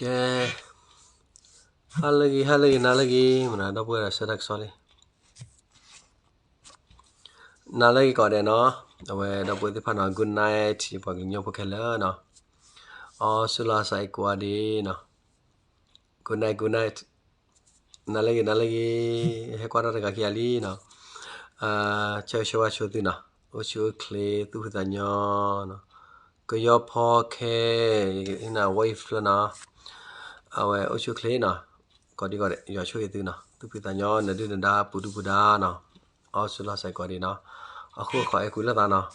ကဲ, ဟါလၢအဂ့ၤ ဟါလၢအဂ့ၤ နၤလၢအဂ့ၤ မနုၤ ဒီပုၢ်ဝဲၢ်ဒီးဆၢတၢ်ကစီၣ်လံ, နၤလၢအဂ့ၤကိးဂၤဒဲးနီၤ, အဝဲဒီပုၢ်ဝဲၢ်သ့ၣ်တဖၣ်နီၤ good night ပှၤကညီဖိခဲလၢာ်နီၤ, အီစူလီၤစဲးကိးဂၤဒဲးနီၤ, good night good night, နၤလၢအဂ့ၤ နၤလၢအဂ့ၤ, ဟဲကွၢ်တၢ်တဂၤခံဂၤလံနီၤ, ဆၢဂ့ၤဆၢဝါဆိသုနီၤ, အိၣ်ဆူၣ်အိၣ်ချ့ သူၣ်ဖှံသးညီနီၤ, ကယီဖီခဲ နဝဲအံၤဖျၢၣ်နီၤ, အဝဲအိၣ်ဆူၣ်အိၣ်ချ့နီၤ, ကိးဒံကိးဒဲး ယွၤဆိၣ်ဂ့ၤသုနီၤ, သူၣ်ဖှံသးညီ နဒုၣ်နဒါ ပူၤဒုၣ်ပူၤဒါနီၤ, အီစူလီၤစဲးကိးဂၤဒဲးနီၤ, အဃိဃီအဲၣ်ကွံလိာ်သးနီၤ,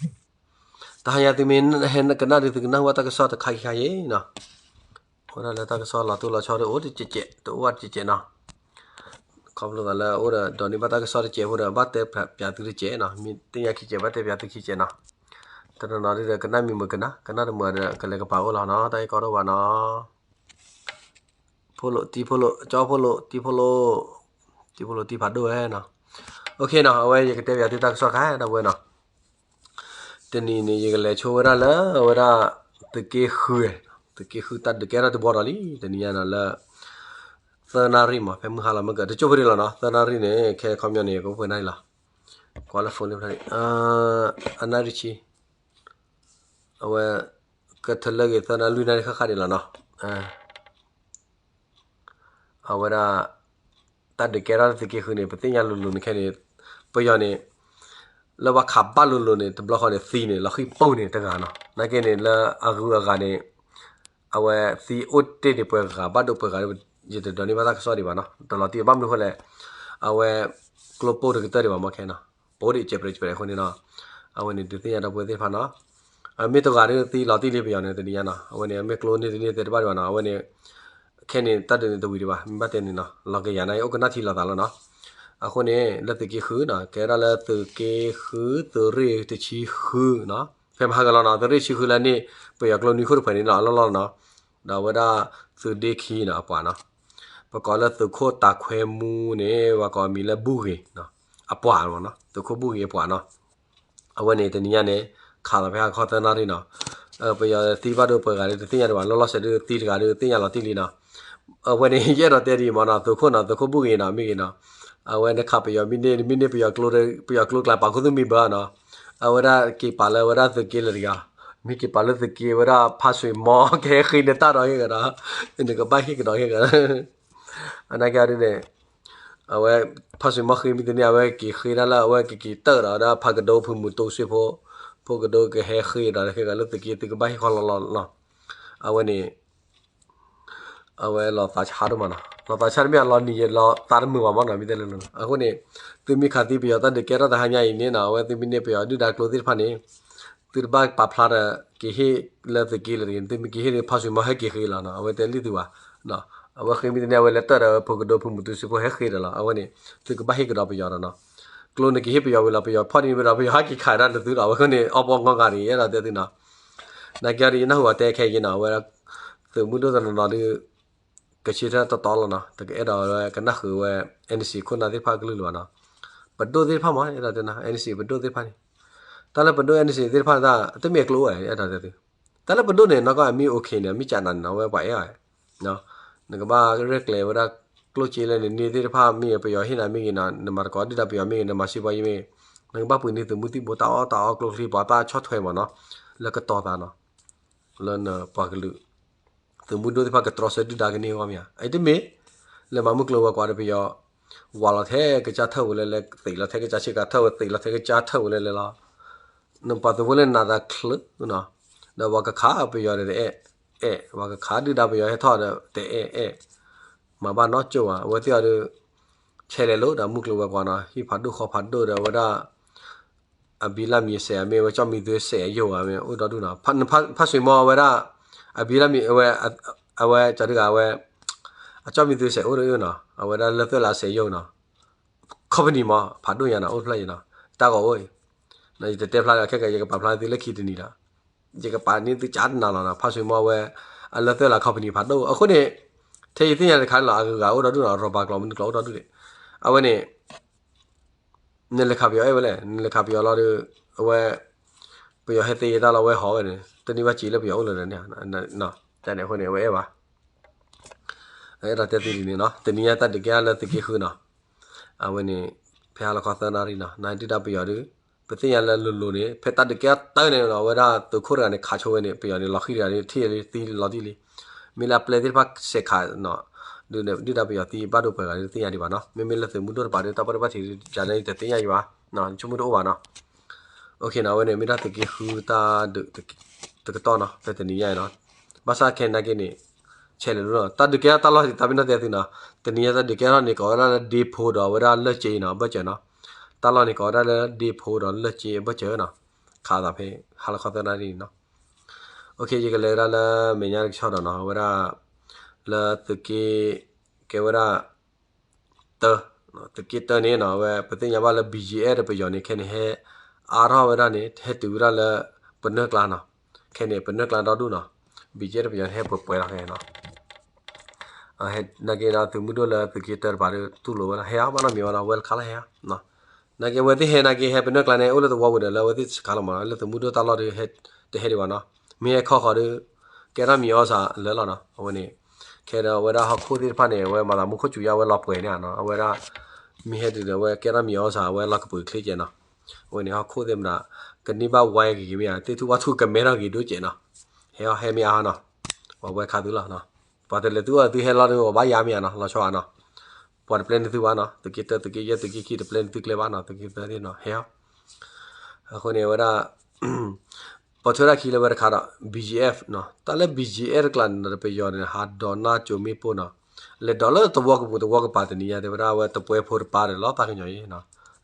တဟါညါသုမ့ၢ်ဟဲကနၣ်ဒီး သုကနၣ်ဟူဘၣ်တၢ်ကစီၣ်တခါခံခါယဲနီၤ, အိၣ်ဒၣ်လၢတၢ်ကစီၣ်လီၤတိၢ်လီၤဆီဒီး အိၣ်တစဲးစဲး တအိၣ်ဘၣ်တစဲးစဲးနီၤ, ခီဖျိသးလၢအိၣ်ဒီးဒိးန့ၢ်ဘၣ်တၢ်ကစီၣ်တစဲးဖိဒီး ဘၣ်တဲပၠးသုတစဲးနီၤ, မ့ၢ်သ့ၣ်ညါခံစဲး ဘၣ်တဲပၠးသုခံစဲးနီၤ, တနီၤနီၤဒုဒီးကနၣ်မံၤမုာ်ကနၣ်, ကနၣ်တမုာ်ဒီးကလဲၤကပၤအိၣ်လီၤနီၤ, တၢ်ဂ့ၢ်ကီတအိၣ်ဘၣ်နီၤ, ဖိလိာ်တံၤဖိလိာ် ကၠီဖိလိာ်တံၤဖိလိာ်, တံၤဖိလိာ်တံၤဖးဒိၣ်ဝဲနီၤ, အဝဲယကတဲပၠးသုတၢ်ကစီၣ်ခါဒီပုၢ်ဝဲၢ်နီၤ, တနံၤန့ၣ် ယကလဲၤဆိဝဲဒၣ်လၢအဝဲဒၣ် သုးက့ဃု, သုးက့ဃုတၢ်ဒုးကဲထီၣ်တဘျီဒီးလံ, တနံၤညါနီၤလၢ သၢနၣ်ရံၣ်မး ဖဲမုၢ်ဟါလီၤမ့ၢ်က တကၠိၢ်ဖဲန့ၣ်လီၤနီၤ, သၢနၣ်ရံၣ်န့ၣ် ခဲခီပညီန့ၣ် ကအိၣ်ဖဲနၣ်ရံၣ်လီၤ, ကွၢ်လၢ phone လံဖျါန့ၣ်, အနၣ်ရံၣ်ဆံ, အဝဲ ကထလၢက့ၤသၢနၣ်ရံၣ် လွံၢ်နၣ်ရံၣ်ဃၣ်ဃၣ်န့ၣ်လီၤနီၤ, အဝဲဒၣ် တၢ်ဒုးကဲထီၣ်လၢသုးက့ဃုန့ၣ် ပသ့ၣ်ညါလိၤလိၤန့ၣ်ခဲန့ၣ်, ပယီၤန့ၣ် လၢပှၤခးဘၣ်လိၤလိၤန့ၣ် တဘျီဃီန့ၣ် သံန့ၣ် လီၤဃံၣ်ပူၤန့ၣ်တဂၤနီၤ, နာ်က့န့ၣ် လၢအဂုၤအဂၤန့ၣ် အဝဲသံအိၣ်တ့ၢ်ဒံးပှဲၤဂၤ ဘၣ်ဒိပှဲၤဂၤ, ယတဒိးန့ၢ်ဘၣ်တၢ်ကစီၣ်ဒံးဘၣ်နီၤ, တလီၤတံၢ်ဘၣ်မနုၤဃိလဲၣ်, အဝဲ ကျိပိၢ်တကတၢၢ်ဒံးဘၣ်မ့ၢ်ခဲနီၤ, ပိၢ်ဒံးစဲးပြဲးစဲးပြဲးအဃိန့ၣ်နီၤ, အဝဲန့ၣ်ဒုးသ့ၣ်ညါဒီပုၢ်ဝဲၢ်သ့ၣ်တဖၣ်နီၤ, အမ့ၢ်တဂၤဒုးသံလီၤတံၢ်လံပယီၤန့ၣ် တနံၤညါနီၤ, အဝဲန့ၣ် အမ့ၢ်ကျိန့ၢ်တန့ၢ်သ့တဘၣ်ဒံးဘၣ်နီၤ, အဝဲန့ၣ် ခဲန့ၣ် တၢ်ဒုးန့ၣ်တဝံၤဒံးဘၣ်, မ့ၢ်ဘၣ်တဲန့ၣ်နီၤ လီၤကယၤနာ်က့ အိၣ်ကနၣ်ထံလီၤသးလီၤနီၤ, အဃိန့ၣ် လၢသုးက့ဃုနီၤ, ကဲဒၣ်လၢသုးက့ဃု သုးရ့ၣ်တဆံဃုနီၤ, ဖဲမဟါကလီၤနီၤ, သုးရ့ၣ်ဆံဃုလၢန့ၣ် ပယီၤကျိနွံခိၣ်တဖှဲးန့ၣ်နီၤ အလီၢ်လီၢ်နီၤ, ဒီးအဝဲဒၣ်သုးဒ့ခံနီၤ အပှၤနီၤ, ပကိးလၢသုးခိၣ်တၢ်ခွဲမူန့ၣ် ပှၤကိးအမံၤလၢဘူၣ်ဂ့ၤ, အပှၤနီၤ, သုးခိၣ်ဘူၣ်ဂ့ၤအပှၤနီၤ, အဝဲန့ၣ်တနံၤညါန့ၣ် ခးလီၤဖဲဟါခီသၢနၣ်ရံၣ်နီၤ, ပယီၤသံဘၣ်ဒိပှဲၤဂၤဒီးတသ့ၣ်ညါဒံးဘၣ်, လီၤလီၤဆဲးဒုးသံတဂၤဒီး သ့ၣ်ညါလီၤတံၢ်လံနီၤ, အဝဲန့ၣ် ယအဲၣ်ဒိးတဲဒ်အံၤမ့ၢ်နီၤ, သုးခိၣ်နီၤ သုးခိၣ်ဘူၣ်ဂ့ၤနီၤ မ့ၢ်ဂ့ၤနီၤ, အဝဲနခးပယီၤမ့ၢ်န့ၢ် မ့ၢ်န့ၢ်ပယီၤကျိ ပယီၤကျိကျါပာ်ခူသူၣ်မံဘၢနီၤ, အဝဲဒၣ်က့ၤပာ်လၢအဝဲဒၣ်သုးက့လၢတဂၤ, မ့ၢ်က့ၤပာ်လၢသုးက့ဝဲဒၣ် ဖါစွံးမီ ကဟဲဃ့နတၢ်ဒီးဟ့ၣ်ကဒီး, နကဘၣ်ဟ့ၣ်ကဒီးဟ့ၣ်ကဒီး, အနာ်က့ဒ်န့ၣ် အဝဲ ဖါစွံးမီဃ့မ့ၢ်တန့ၢ် အဝဲက့ၤဃ့ဒၣ်လၢအဝဲကက့ၤတၢၢ်ဒီးဝဲဒၣ်ဖးကဒိဖုမူတူစ့ဖိ, ဖိကဒိကဟဲဃ့ဒီးဟ့ၣ်ကဒီးလၢသုးက့ သုကဘၣ်ဟ့ၣ်ခီလီၤလီၤနီၤ, အဝဲန့ၣ် အဝဲလီၤသးဆါဒိၣ်မးနီၤ, လီၤသးဆါတမ့ၢ်အလီၤနံၤယဲလီၤသးတမုာ်ဘၣ်မ့ၢ်နီၤ, မ့ၢ်တဲလၢလီၤနီၤ, အဃိန့ၣ် သုမ့ၢ်ခးသံပယီၤတၢ်ဒုးကဲထီၣ်တဟါညါအံၤန့ၣ်နီၤ, အဝဲသုမ့ၢ်န့ၢ်ပယီၤဒုၣ်ဒါကျိသ့ၣ်တဖၣ်န့ၣ် သုတဘၣ်ပာ်ဖျါဒီး က့ၤဟ့ၣ်လၢသုးက့လၢတဂ့ၤ, သုမ့ၢ်က့ၤဟ့ၣ်ဒီး ဖါစွံးမီဟဲက့ၤဃ့လီၤနီၤ, အဝဲတဲလံသုဘၣ်, အဝဲဃ့မ့ၢ်တန့ၢ် အဝဲလဲၤတၢၢ်ဒီးဖိကဒိဖုမူတူစ့ဖိဟဲဃ့ဒီးလီၤ, အဝဲန့ၣ် သုကဘၣ်ဟ့ၣ်ကဒီးပယီၤဒီးနီၤ, ကျိန့ၣ်က့ၤဟ့ၣ်ပယီၤဝံၤလီၤ ပယီၤဖီၣ်န့ၢ်ဝဲဒီး ပယီၤဟဲက့ၤခးဒၣ်လၢသုဒီး အဝဲဃိန့ၣ် အီပီငီၢ်ဂၤန့ၣ် အဲၣ်ဒိးတဲသုနီၤ နာ်က့ဒီး ယနၢ်ဟူအီၤတဲခဲအံၤနီၤ, အဝဲဒၣ် သုးမုၢ်ဒိၣ်တနီၤနီၤဒုး ကဆၢထၢၣ်တီတီလီၤနီၤ, တကအဲၣ်ဒိးဝဲကနၣ်ဃုာ်ဝဲ NC ခိၣ်နၢ်သ့ၣ်တဖၣ်ကလုၢ်လၢၤဘၣ်နီၤ, ပဒိၣ်သ့ၣ်တဖၣ်မ့ၢ် အဲၣ်ဒိးတဲနီၤ NC ပဒိၣ်သ့ၣ်တဖၣ်န့ၣ်, တၢ်လၢပဒိၣ် NC သ့ၣ်တဖၣ်တၢ် တမ့ၢ်အကျိဝဲ အဲၣ်ဒိးတဲသု, တၢ်လၢပဒိၣ်န့ၣ် နီၢ်ကီၢ်အမ့ၢ် OK န့ၣ် အမ့ၢ်ကနၤန့ၣ်နီၤ အဝဲပှၤအဲၣ်အီၤ နကဘၣ်ရဲၣ်ကျဲၤဝဲဒၣ် ကျိၣ်စ့လၢနန့ၢ်သ့ၣ်တဖၣ်မ့ၢ်ဂ့ၤ ပယီၤဟ့ၣ်နၤမ့ၢ်ဂ့ၤနီၤ နမၤသကိးဒုၣ်ဒါပယီၤမ့ၢ်ဂ့ၤ နမၤစ့ပှၤယံမ့ၢ်ဂ့ၤ နကဘၣ်ပှ့ၤန့ၢ်သုးမုၢ်သံၣ်ဘိတၢ်အီၣ်တၢ်အီကျိချံ ပှၤတၢ်ဆီၣ်ထွဲမ့ၢ်နီၤ လၢကတီၤသးနီၤ လၢနပှၤကလုာ် သုးမုၢ်ဒိၣ်သ့ၣ်တဖၣ်ကတြီဆၢဒုၣ်ဒါကန့ၢ်အဂီၢ်မ့ၢ်ဧါ အတမ့ၢ် လၢမၤမုၢ်ကျိၤဝဲၤကွာ်ဒီးပယီၤ ဝးလီၤထဲကစၢ်ထၢၣ်ဝဲလၢလဲ သံးလီၤထဲကစၢ်ဆ့ကၤထၢၣ်ဝဲ သံးလီၤထဲကစၢ်ထၢၣ်ဝဲလၢလဲလီၤ နပှၤသုးဖိလၢနၤသးချၢနီၤ ဒီးပှၤကခးပယီၤဒီးတအဲၣ် အဲၣ် ပှၤကခးဒုၣ်ဒါပယီၤဟဲထီၣ်ဒီးတအဲၣ်အဲၣ် မၤဘၣ်နီၢ်ကၠိၣ်ဘၣ် အဝဲသ့ၣ်အီၤဒီး ဆဲးလဲၤလိာ်ဒီးမုၢ်ကျိၤဝဲၤကွာ်နီၤ ဟံၣ်ဖးဒိၣ်ဃီဖးဒိၣ်ဒီးအဝဲဒၣ် အဘံလၢမံၤစဲးအမ့ၢ်ဝဲ ကၠီၣ်မံၤသွဲစဲးယိာ်ဂၤမ့ၢ်အိၣ်ဒီဒူၣ်နီၤ ဖါစွံးမီဝဲဒၣ် အဘံလၢမံၤ အဝဲ အဝဲကၠီဒုၣ်ဂၤအဝဲ အကၠီၣ်မံၤသွဲစဲးအိၣ်ဒီးနီၤ အဝဲဒၣ်လၢသွဲၣ်လးစဲးယိာ်နီၤ company မ့ၢ်ဖးဒိၣ်ညါနီၤ အိၣ်တဖျၢၣ်အံၤနီၤ တၢ်ဂီၤအိၣ်အံၤ ယတတဲဖျါလၢခဲက ယကပာ်ဖျါသုလၢခံတနံၤဒီး ယကပာ်န့ၢ်သုကၠးတနၤလီၤနီၤ ဖါစွံးမီဝဲ အလၢသွဲၣ်လး company ဖးဒိၣ် အဃိန့ၣ် ထဲယသ့ၣ်ညါတခါန့ၣ်လီၤ အဂုၤအဂၤအိၣ်ဒီဒူၣ်နီၤ ရီၣ်ဘၣ်ကျိာ်မနုၤကျိာ်အိၣ်ဒီဒူၣ်န့ၣ် အဝဲန့ၣ် နလဲၤခးပယီၤအဲၣ်ဝဲလဲၣ် နလဲၤခးပယီၤလီၤဒီး အဝဲ ပယီၤဟဲသ့ယတၢ်လီၤဝဲဟီၣ်ဝဲန့ၣ် တန့ၢ်ဘၣ်စံးလၢပယီၤအိၣ်လၢၤန့ၣ် တၢ်န့ၣ်အဃိန့ၣ် အဝဲအဲၣ်ဘၣ် အဲၣ်ဒိးတဲသုဒ်န့ၣ်နီၤ, တနံၤညါတၢ်ဒုးကဲထီၣ်လၢသုးက့ဃုနီၤ, အဝဲန့ၣ် ဖဲဟါလီၤခီသၢနၣ်ရံၣ်နီၤ, နဒုၣ်ဒါပယီၤဒီး ပသ့ၣ်ညါလၢလိၤလိၤန့ၣ် ဖဲတၢ်ဒုးကဲထီၣ်တၢ်န့ၣ်နီၤ အဝဲဒၣ်သုးခိၣ်တဂၤန့ၣ် ခးဆိဝဲန့ၣ် ပယီၤန့ၣ် လီၤဃံၤတဂၤဒီး ထံၣ်လံသံလီၤတံၢ်လံ, မ့ၢ်လၢအပျဲၢ်သ့ၣ်တဖၣ်စဲးခးနီၤ, ဒုၣ်ဒါပယီၤသံဘၣ်ဒိပှဲၤဂၤဒီးတသ့ၣ်ညါဒံးဘၣ်နီၤ, မ့မ့ၢ်လၢသုးမုၢ်ဒိၣ်တပၤဒီး တၢ်ပၢတၢ်ပြးထံးယၤန့ၣ် တသ့ၣ်ညါယံၤဘၣ်, ဆိကမိၣ်တအိၣ်ဘၣ်နီၤ. အဝဲန့ၣ် မ့ၢ်ဒၣ်သုးက့ဃုတၢ်ဒုးတကတီၢ်နီၤ ဖဲတနံၤညါအံၤနီၤ, ဘၣ်ဆၣ်ခဲနာ်က့န့ၣ် ဆဲးလဲၤလိၤနီၤ တၢ်ဒုးကဲထီၣ်တၢ်လီၢ်ဒ်သိးပနီၣ်တဲသုနီၤ, တနံၤညါတၢ်ဒုးကဲထီၣ်န့ၣ် ကိးဝဲဒၣ်လၢဒ့ဖိဒီးဝဲဒၣ်လၢကၠ့နီၤ အဘၢၣ်စၢၤနီၤ, တၢ်လီၢ်န့ၣ်ကိးဝဲဒၣ်လၢဒ့ဖိဒီးလၢကၠ့အဘၢၣ်စၢၤနီၤ, ခးသးဖဲ ဟါလီၤခီသၢနၣ်ရံၣ်နီၤ. ယကလဲၤဝဲဒၣ်လၢမဲာ်ညါတကဆီဒီးနီၤ အဝဲဒၣ် လၢသုးက့ ကဲဝဲဒၣ် တၢ သုးက့တၢန့ၣ်နီၤ အဝဲပသ့ၣ်ညါဘၣ်လၢ ဘံၣ်ကၠ့အဲၣ် ဒီးပယီၤန့ၣ် ခဲန့ၣ်ဟဲအါထီၣ်ဝဲဒၣ်န့ၣ် ဟဲတုၤဝဲဒၣ်လၢ ပနၢၢ်ကျါနီၤ, ခဲန့ၣ် ပနၢၢ်ကျါဒီဒူၣ်နီၤ, ဘံၣ်ကၠ့အဲၣ် ဒီးပယီၤန့ၣ် ဟဲပှဲၤပှဲၤလီၤခဲနီၤ, နာ်က့ဒီးသုးမုၢ်ဒိၣ်လၢသုးက့တၢတပၤဒီး တူၢ်လိာ်ဝဲလီၤ ဟဲအီၤဘၣ်နီတမံၤဘၣ်နီၤ ဝဲတခါလၢဟဲအီၤ နာ်က့အဝဲသ့ၣ်ဟဲနာ်က့ဟဲပနၢၢ်ကျါန့ၣ် အိၣ်လၢသဝီပူၤဒီး လၢအဝဲသ့ၣ်စခါလီၤမးနီၤ လၢသုးမုၢ်ဒိၣ်တၢ်လီၢ်ဒီး တဟဲဒံးဘၣ်နီၤ, မ့ၢ်ဟဲခီဃီၤဒီး ကဲထီၣ်မံၤအီၣ်စးလၢာ်လီၤနီၤ, အဝဲန့ၣ် ခဲဒီးအဝဲဒၣ်ဟီၣ်ခိၣ်သ့ၣ်တဖၣ်န့ၣ် အဝဲမၤသးမူခိၣ်စူၤယါဝဲလီၤပှဲၤန့ၣ်နီၤ, အဝဲဒၣ် မ့ၢ်ဟဲဒုးဒီး အဝဲကဲထီၣ်မံၤအီၣ်စး အဝဲလီၤကပူၤချ့ကဲနီၤ, အဝဲန့ၣ် ဟီၣ်ခိၣ်သ့ၣ်မတၤ ကန့ၢ်ဘၣ်ဝါက့ၤက့ၤမ့ၢ်ဧါ သ့ၣ်ထူၣ်ဝၣ်ထူၣ်ကမဲထီၣ်က့ၤဒိၣ်ကဲနီၤ, ဟဲအီၤဟဲမ့ၢ်အါနီၤ, ပှၤဝဲခါသုလီၤ, ပှၤတလဲၤသုအီၤသုဟဲလီၤဒီး ပှၤဘၣ်ယါမ့ၢ်ဧါနီၤ လီၤဆီဧါနီၤ, ပှၤတပျဲန့ၢ်သုဘၣ်နီၤ သုးက့တၢ သုးက့ယဲၢ် သုးက့ခံ တပျဲန့ၢ်သုကျဲဘၣ်နီၤ သုးက့သၢသ့ၣ်နီၤ ဟဲအီၤ အဃိန့ၣ် အဝဲဒၣ် ပိာ်ထွဲဒၣ်ခံလၢဝဲတခါဒီး ဘံၣ်ကၠ့အဲၣ် နီၤ, တၢ်လၢ ဘံၣ်ကၠ့အဲၣ် တကျါန့ၣ်ဒီး ပယီၤန့ၣ် ဟးဒိးနၢ်ကၠိမ့ၣ်ပိၢ်နီၤ, လဲၤဒိးလၢသဝီကပူၤသဝီကပၤတနံၤညါ တဲဝဲဒၣ်အဝဲသပှၢ်ဖိတပၤဒီး လီၤသးကညီၤအံၤနီၤ,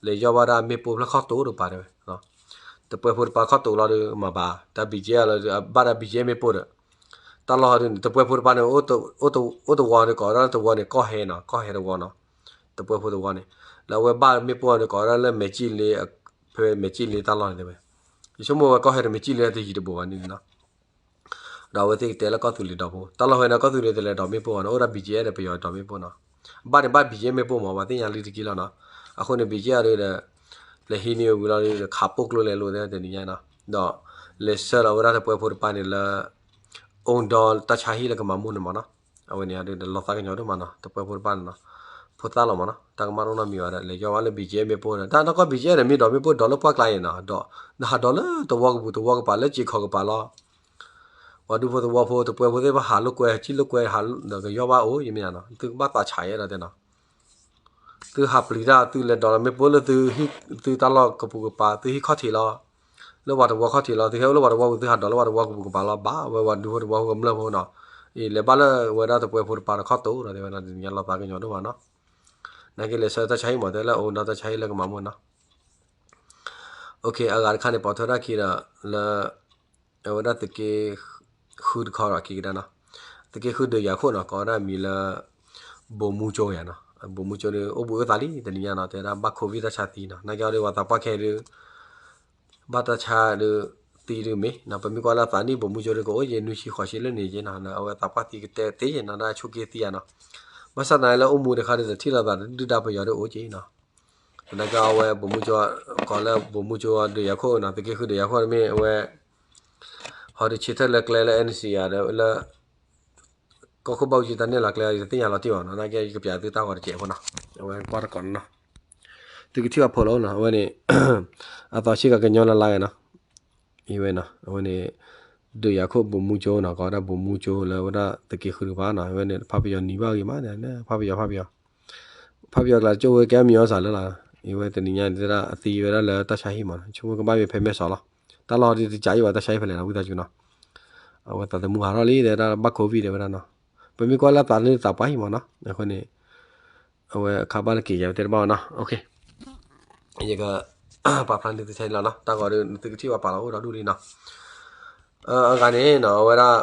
လဲၤယီၢ်ဘၣ်ဒၣ်မ့ၣ်ပိၢ်ဖျၢၣ်ခီၣ်တိာ်တပၤတဲဝဲ, သပှၢ်ဖိတပၤခီၣ်တိာ်လီၤဒီးမၤဘၣ် တၢ်ဘံၣ်ကၠ့လီၤဒီး ဘၣ်ဒၣ်ဘံၣ်ကၠ့မ့ၣ်ပိၢ်ဒီး တၢ်လီၢ်ဟီဒုးန့ၣ် သပှၢ်ဖိတပၤန့ၣ် အိၣ်သဝီန့ၣ် ကိးဝဲဒၣ်လၢသဝီန့ၣ် ကီၢ်ဟဲနီၤ, ကီၢ်ဟဲသဝီနီၤ, သပှၢ်ဖိသဝီန့ၣ်, လၢအဝဲဘၣ်မ့ၣ်ပိၢ်န့ၣ် ကိးဝဲဒၣ်လၢမဲာ်ကၠံၣ်လ့, ဖဲမဲာ်ကၠံၣ်လ့တၢ်လီၢ်န့ၣ်တဲဝဲ, ယဆိကမိၣ်ဝဲကီၢ်ဟဲတမဲာ်ကၠံၣ်လ့တယံၤတဘူးဘၣ်န့ၣ်နီၤ, ဒီးအဝဲသ့ၣ်ကတဲလၢကီၢ်သူလ့ၤဒီဖိ, တၢ်လီၢ်ဖဲန့ၣ် ကီၢ်သူလ့ၤတလဲၤဒိးမ့ၣ်ပိၢ်ဘၣ်နီၤ, အိၣ်ဒၣ်ဘံၣ်ကၠ့ဒီးပယီၤဒိးမ့ၣ်ပိၢ်နီၤ, ဘၣ်န့ၣ်ဘၣ်ဘံၣ်ကၠ့မ့ၣ်ပိၢ်မး ပှၤသ့ၣ်ညါလံတက့ၢ်လီၤနီၤ, အဃိန့ၣ် ဘံၣ်ကၠ့အီၤဒုးဒီး လဲၤဟံးန့ၢ်ဝံၤလီၤဒီး ခးပိာ်ကျိလဲၤလိာ်သဲတနံၤညါနီၤ, ဒီး လဲၤဆှၢလီၤဝဲဒၣ်သပှၢ်ဖိတပၤန့ၣ်လၢ အိၣ်ဒီးတၢ်ဆါဟံၣ်လၢကမၤမိၢ်န့ၣ်မးနီၤ, အဝဲန့ၣ်ဒီးလီၤသးကညီၤဒိၣ်မးနီၤ, သပှၢ်ဖိတပၤန့ၣ်နီၤ, ဖိသၣ်လီၤမးနီၤ, တၢ်ကမၣ်တအိၣ်နီတမံၤဘၣ်ဒီး လဲၤယီၢ်ဘၣ်လၢဘံၣ်ကၠ့မ့ၣ်ပိၢ်ဒီး တၢ်နီၢ်ကီၢ်ဘံၣ်ကၠ့န့ၣ် မ့ၢ်ဒိးမ့ၣ်ပိၢ်ဒိးလၢပှၢ်ကျါအံၤနီၤ, ဒီး နဟးဒိးလၢသဝီကပူၤသဝီကပၤလၢစ့ၤခီၣ်ကပၤလီၤ ပှၤဒူဖိသဝီဖိ သပှၢ်ဖိသ့ၣ်တဖၣ်ဟးလိာ်ကွဲ ဟးစံၣ်လိာ်ကွဲ ဟးဒီးကယီၢ်ဘၣ်အိၣ် ယမ့ၢ်နီၤ, သုကဘၣ်သးဆးယဲဒီးတဲနီၤ, သုဟးပျံၤတၢ်သုလဲၤဒိးလၢမ့ၣ်ပိၢ်လၢသု သုတၢ်လီၢ်ကပူၤကပၤ သုဟံၣ်ခီၣ်ထံးလီၤ, လၢပှၤသဝီခီၣ်ထံးလီၤ, သုဟဲအိၣ်လၢပှၤသဝီပူၤ သုဟးဒိးလၢပှၤသဝီကပူၤကပၤလီၤ, ဘၣ်ဝဲပှၤဒူဖိသဝီဖိကမျၢၢ်ဖိနီၤ, အံၤလဲၤဘၣ်လၢဝဲဒၣ်သပှၢ်ဖိတပၤဒီးခီၣ်တိာ်ဒီးတဲဝဲဒၣ် တနံၤညါလီၤသးကညီၤဒိၣ်မးနီၤ, နာ်က့လဲၤဆှၢတၢ်ဆါဟံၣ်မး တဲလၢအိၣ်ဒီးတၢ်ဆါဟံၣ်လၢကမၤမိၢ်နီၤ အဂၤတခါန့ၣ် ပိာ်ထွဲတၢ်ခံဒီးလၢ အဝဲဒၣ်သုးက့ဃုတခီဒီးခံကဒါနီၤ, သုးက့ဃုဒုးယၤခိၣ်နီၤ ကိးဝဲဒၣ်မံၤလၢ ဘိးမူကၠိယၤနီၤ, ဘိးမူကၠိဒီး အိၣ်ဘှံးအိၣ်သါလံ တနံၤညါနီၤ တဲဝဲဒၣ်ဘၣ် COVID တၢ်ဆါသံနီၤ, နာ်က့အီၤဒီးပှၤသးပှၢ်ခဲအံၤဒီး ဘၣ်တၢ်ဆါဒီး သံဒုးမ့ၢ်နီၤ, ပမ့ၢ်ကွၢ်လၢအသးနံၣ်ဘိးမူကၠိဒီး ကအိၣ်ယဲၢ်နွံဆံဃိးဆံလၢန့ၣ်က့နီၤ, လၢအဝဲသးပှၢ်သံကတဲသ့နီၤ ဒၣ်ဆိးက့သံယၤနီၤ, ဘၣ်ဆၣ်သနာ်က့လၢအိၣ်မူတခါဒီး တထံၣ်လိာ်သးဒုၣ်ဒါပယီၤဒီးအိၣ်က့နီၤ, သနာ်က့အဝဲဘိးမူကၠိ ကိးလၢဘိးမူကၠိဒုးယၤခိၣ်နီၤ, သုးက့ဃုဒုးယၤခိၣ်န့ၣ်မ့ၢ်အဝဲ ဟီဒုးဆၢထၢၣ်လၢကျဲလၢ NCA ဒီးလၢ ကီၢ်ခိၣ်ဘၣ်အူကၠံတၢ်နဲၣ်လီၤကျဲအံၤ ယတသ့ၣ်ညါလီၤတံၢ်ဘၣ်နီၤ, နာ်က့ယကပျးသုတၢ်ဂီၤတစဲးဖိနီၤ, အဝဲကွၢ်တကိးန့ၣ်နီၤ, သုကထံၣ်ဘၣ်ဖိလီၤနီၤ, အဝဲန့ၣ် အသီဆံးကကညီလၢ်လၢ်ဂ့ၤနီၤ, အံၤဝဲနီၤ, အဝဲန့ၣ် ဒုးယၤခိၣ်ဘိးမူကၠိနီၤ, ကိးဝဲဒၣ်ဘိးမူကၠိလၢဝဲဒၣ်သုးက့ဃုတကပၤနီၤ, အဝဲန့ၣ် ဖးပယီၤနံၤဘၣ်ဂ့ၤမး, ဖးပယီၤ ဖးပယီၤ ဖးပယီၤကျါတကၠိၣ်ဝဲကဲမံၤအီၣ်စးလၢ်လၢ်, အံၤဝဲတနံၤညါန့ၣ်တဲဒၣ်အသံဝဲဒၣ်လၢတၢ်ဆါဟံၣ်မးနီၤ, ဆိကမိၣ်ကဘၣ်မ့ၢ်ဖဲမဲၢ်စီၤလီၤ, တၢ်လီၢ်ဒ်တကးယံၤဘၣ်တၢ်ဆါဟံၣ်ဖဲလဲၣ်နီၤ ဝံသးစူၤနီၤ, အဝဲသးသမူဟးထီၣ်လံ တဲဒၣ်ဘၣ် COVID တဲဝဲဒၣ်နီၤ, ပမ့ၢ်ကွၢ်လၢသးလၢသးပှၢ်ဟံၣ်မးနီၤ, အဃိန့ၣ် အဝဲအခါဘၣ်လၢက့ၤယၤတဲတဘၣ်နီၤ, ယက ပာ်ဖျါန့ၢ်သုထဲန့ၣ်လီၤနီၤ, တၢ်ဂီၤဒီးသုကထံၣ်ဘၣ်ပာ်လီၤအိၣ်ဒီးဒူၣ်လံနီၤ, အဂၤန့ၣ်နီၤ အဝဲဒၣ်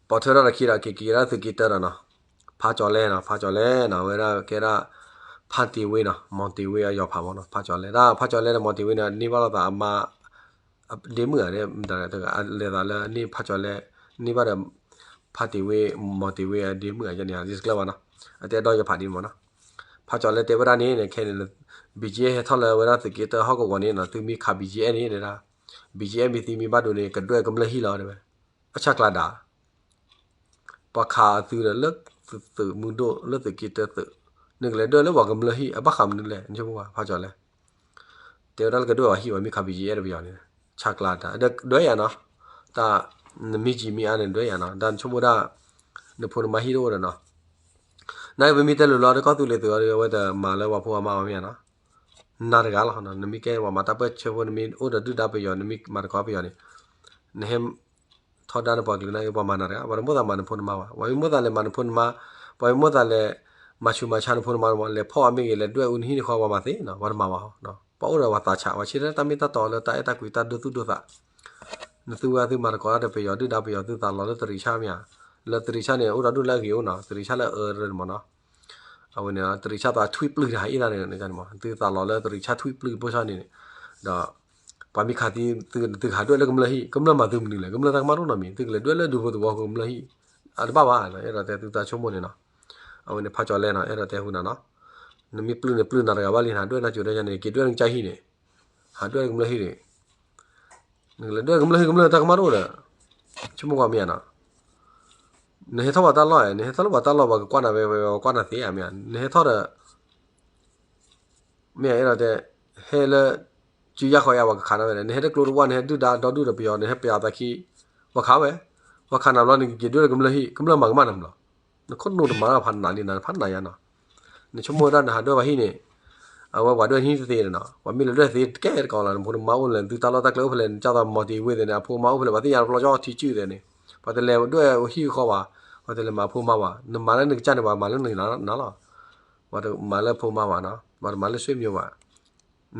ပိာ်ထွဲထီၣ်ဒီးခံဒီးက့ၤက့ၤဒၣ်သုးက့တၢဒီးနီၤ, ဖးကၠီၤလဲနီၤ, ဖးကၠီၤလဲနီၤ အဝဲဒၣ်ကဲဒၣ် ဖးတ့ၢ်ဝ့နီၤ, မီၤတ့ၢ်ဝ့အယီၤဖးမးနီၤ, ဖးကၠီၤလဲ တၢ်ဖးကၠီၤလဲဒီးမီၤတ့ၢ်ဝ့န့ၣ် န့ၢ်ဘၣ်လိာ်သးအမါ ဒ့မုၣ်ဧါ, လဲၤသးလၢန့ၢ်ဖးကၠီၤလဲ န့ၢ်ဘၣ်ဒီး ဖးတ့ၢ်ဝ့ မီၤတ့ၢ်ဝ့အဒ့မုၣ်ဧါန့ၣ် ဒ်တကျၢၢ်ဘၣ်နီၤ, အတဲဒီးယဖးဒ်မးနီၤ, ဖးကၠီၤလဲတဲဝဲဒၣ်န့ၣ် ခဲန့ၣ် ဘံၣ်ကၠ့ဟဲထီၣ်လၢဝဲဒၣ်သုးက့တၢဟီၣ်ကဝီၤန့ၣ်နီၤ, သုမ့ၢ်ခးဘံၣ်ကၠ့အဲၣ်န့ၣ်ဒၣ်, ဘံၣ်ကၠ့အဲၣ်မ့ၢ်သံမ့ၢ်ဘၣ်ဒိန့ၣ် ကဒွဲၣ်ကမျၢၢ်ဟံၣ်လီၤတဲဝဲ, အဆၣ်ကျါဒၣ် ပှၤခးအသုးဒီးလၢ သုးမုၢ်ဒိၣ်လၢသုးက့တၢသုး, နကလဲၤဒွဲၣ်လၢပှၤကမျၢၢ်ဟံၣ်အဘၣ်ဃးမနုၤလဲၣ် နဆိကမိၣ်ဘၣ် ဖးကၠီၤလဲၣ်. တဲဝဲဒၣ်လၢကဒွဲၣ်ပှၤဟံၣ် ပှၤမ့ၢ်ခး ဘီၣ်ကၠံၣ်အဲၣ် ဒီးပယီၤန့ၣ် ဆးကျးတၢ် ဒွဲၣ်ယၤနီၤ, တၢ် နမ့ၢ်ကၠံမ့ၢ်အါန့ၣ် ဒွဲၣ်ယၤနီၤ, တၢ်နဆိကမိၣ်ဒၣ် နဖိနမါဟံၣ်တအိၣ်ဒီးနီၤ, နပမ့ၢ်တဲလိၤလီၤဒီးကီၢ်သူလ့ၤသုးအီၤဒီး အဝဲတမၤလၢပှၤဖိပှၤမါအီၤမ့ၢ်ဧါနီၤ, နၤတဂၤလီၤ, နမ့ၢ်ကဲပှၤမၤတၢ်ပၢၢ်ဆၢဖိ နမ့ၢ်အိၣ်ဒီးဒုၣ်ဒါပယီၤ နမ့ၢ်မၤသကိးပယီၤန့ၣ် နဟဲ ထီဒါနပှၤကလုာ်န့ၣ် ပှၤမၤနၤတဂၤ, ပှၤတမိၣ်သးမၤနဖိနမါဘၣ်, ပှၤမ့ၢ်မိၣ်သးလဲၤမၤနဖိနမါ, ပှၤမ့ၢ်မိၣ်သးလဲၤ မၤဆူးမၤဆါနဖိနမါ, လဲၤဖီၣ်အီၤမ့ၢ်ဂ့ၤ လဲၤဒွဲၣ်အူနဟံၣ်နဃီ ပှၤမၤသ့နီၤ, ပှၤတမၤဘၣ်, ပှၤအိၣ်ဒီးပှၤသးဆး ပှၤဆၢတဲာ်တၢ်မ့ၢ်တၢ်တီလၢတၢ်အဲၣ်တၢ်ကွံတၢ်ဒိသူၣ်ဒိသး, နသုဝဲသုမၤသကိးတၢ်ဒီးပယီၤဒုၣ်ဒါပယီၤ သုသးလီၤလၢတရံးဆၣ်မ့ၢ်ဧါ, လၢတရံးဆၣ်န့ၣ် အိၣ်ဒီးဒူၣ်လၢအဂ့ၤအိၣ်နီၤ, တရံးဆၣ်လၢအၢရၢန့ၣ်မးနီၤ အဝဲန့ၣ် တရံးဆၣ်သးထွံၣ်ပျုၢ်တဟးအ့ၣ်တၢ်န့ၣ်မး, သုသးလီၤလၢတရံးဆၣ်ထွံၣ်ပျုၢ်ဖိဆီန့ၣ်, ဒီး ပှၤမ့ၢ်ခးသံ သုကဟးဒွဲၣ်လၢကမျၢၢ်ဟံၣ်, ကမျၢၢ်မၤသုမနုၤလဲၣ်, ကမျၢၢ်တၢ်ကမၣ်တအိၣ်နီတမံၤ, သုကလဲၤဒွဲၣ်လၢဒူဖိသဝီဖိကမျၢၢ်ဟံၣ်, အတဘၣ်ဘၣ်, အဲၣ်ဒိးတဲသုတၢ်ဆိကမိၣ်န့ၣ်နီၤ, အဝဲန့ၣ်ဖးကၠီၤလဲၣ်နီၤ, အဲၣ်ဒိးတဲဟူနၤနီၤ, နမ့ၢ်ပျုၢ်န့ၣ်ပျုၢ်နၤတဂၤဘၣ်လံ, နဒွဲၣ်နၤကၠိၤဒၣ်ယၤန့ၣ် က့ၤဒွဲၣ်နကစၢ်ဟံၣ်န့ၣ်, ဟးဒွဲၣ်လၢကမျၢၢ်ဟံၣ်န့ၣ် နကလဲၤဒွဲၣ်ကမျၢၢ်ဟံၣ် ကမျၢၢ်တၢ်ကမၣ်တအိၣ်ဒီး, ဆိကမိၣ်ကွၢ်မ့ၢ်ဧါနီၤ, နဟဲထီၣ်ပှၤတၢ်လီၢ်, နဟဲထီၣ်လၢပှၤတၢ်လီၢ် ပှၤကကွၢ်နၤဝဲ ပှၤကွၢ်နၤသ့ဧါမ့ၢ်ဧါ, နဟဲထီၣ်ဒီး မ့ၢ်အဲၣ်ဒိးတဲ, ဟဲလၢ စုယၢ်ဃီယၢ် ပှၤကခးနၤဝဲဒီး နဟဲတကျိတဝၢ် နဟဲဒုၣ်ဒါဒီဒူၣ်ဒီးပယီၤ နဟဲပယီၤသးခံ, ပှၤခးဝဲ, ပှၤခးနၤဘျီ နကက့ၤဒွဲၣ်လၢကမျၢၢ်ဟံၣ် ကမျၢၢ်မၤကမၣ်နၤမးလီၤ, နခိၣ်နူာ်တမၤတၢ်ဖးနးလံနၤ ဖးနးယါနီၤ နဆိကမိၣ်ဝဲဒၣ်နဟးဒွဲၣ်ပှၤဟံၣ်န့ၣ်, အဝဲပှၤဒွဲၣ်ဟံၣ်တသ့နီၤ, ပှၤမ့ၢ်လဲၤဒွဲၣ်သ့တကဲတကီးလီၤ, နဖိနမါအိၣ်လဲၣ် နသုတၢ်လီၢ်တၢ်ကျဲအိၣ်ဖဲလဲၣ်, နကၢ်သးမီၤတ့ၤဝ့ၢ်သ့ၣ်န့ၣ် အဖိမါအိၣ်ဖဲလဲၣ်, ပှၤသ့ၣ်ညါတဘျီကီၢ်ထံစုၣ်သ့ၣ်န့ၣ်, ပှၤတလဲၤဒွဲၣ်ဟံၣ်ဃီဘၣ်, ပှၤတလဲၤမၤဖိမါဘၣ်, နမၤလၢနကစၢ်န့ၣ် ပှၤမၤလၢနၤလီၤ, ပှၤတမၤလၢဖိမါဘၣ်နီၤ, ပှၤတမၤလၢဆွေမျိုးဘၣ်,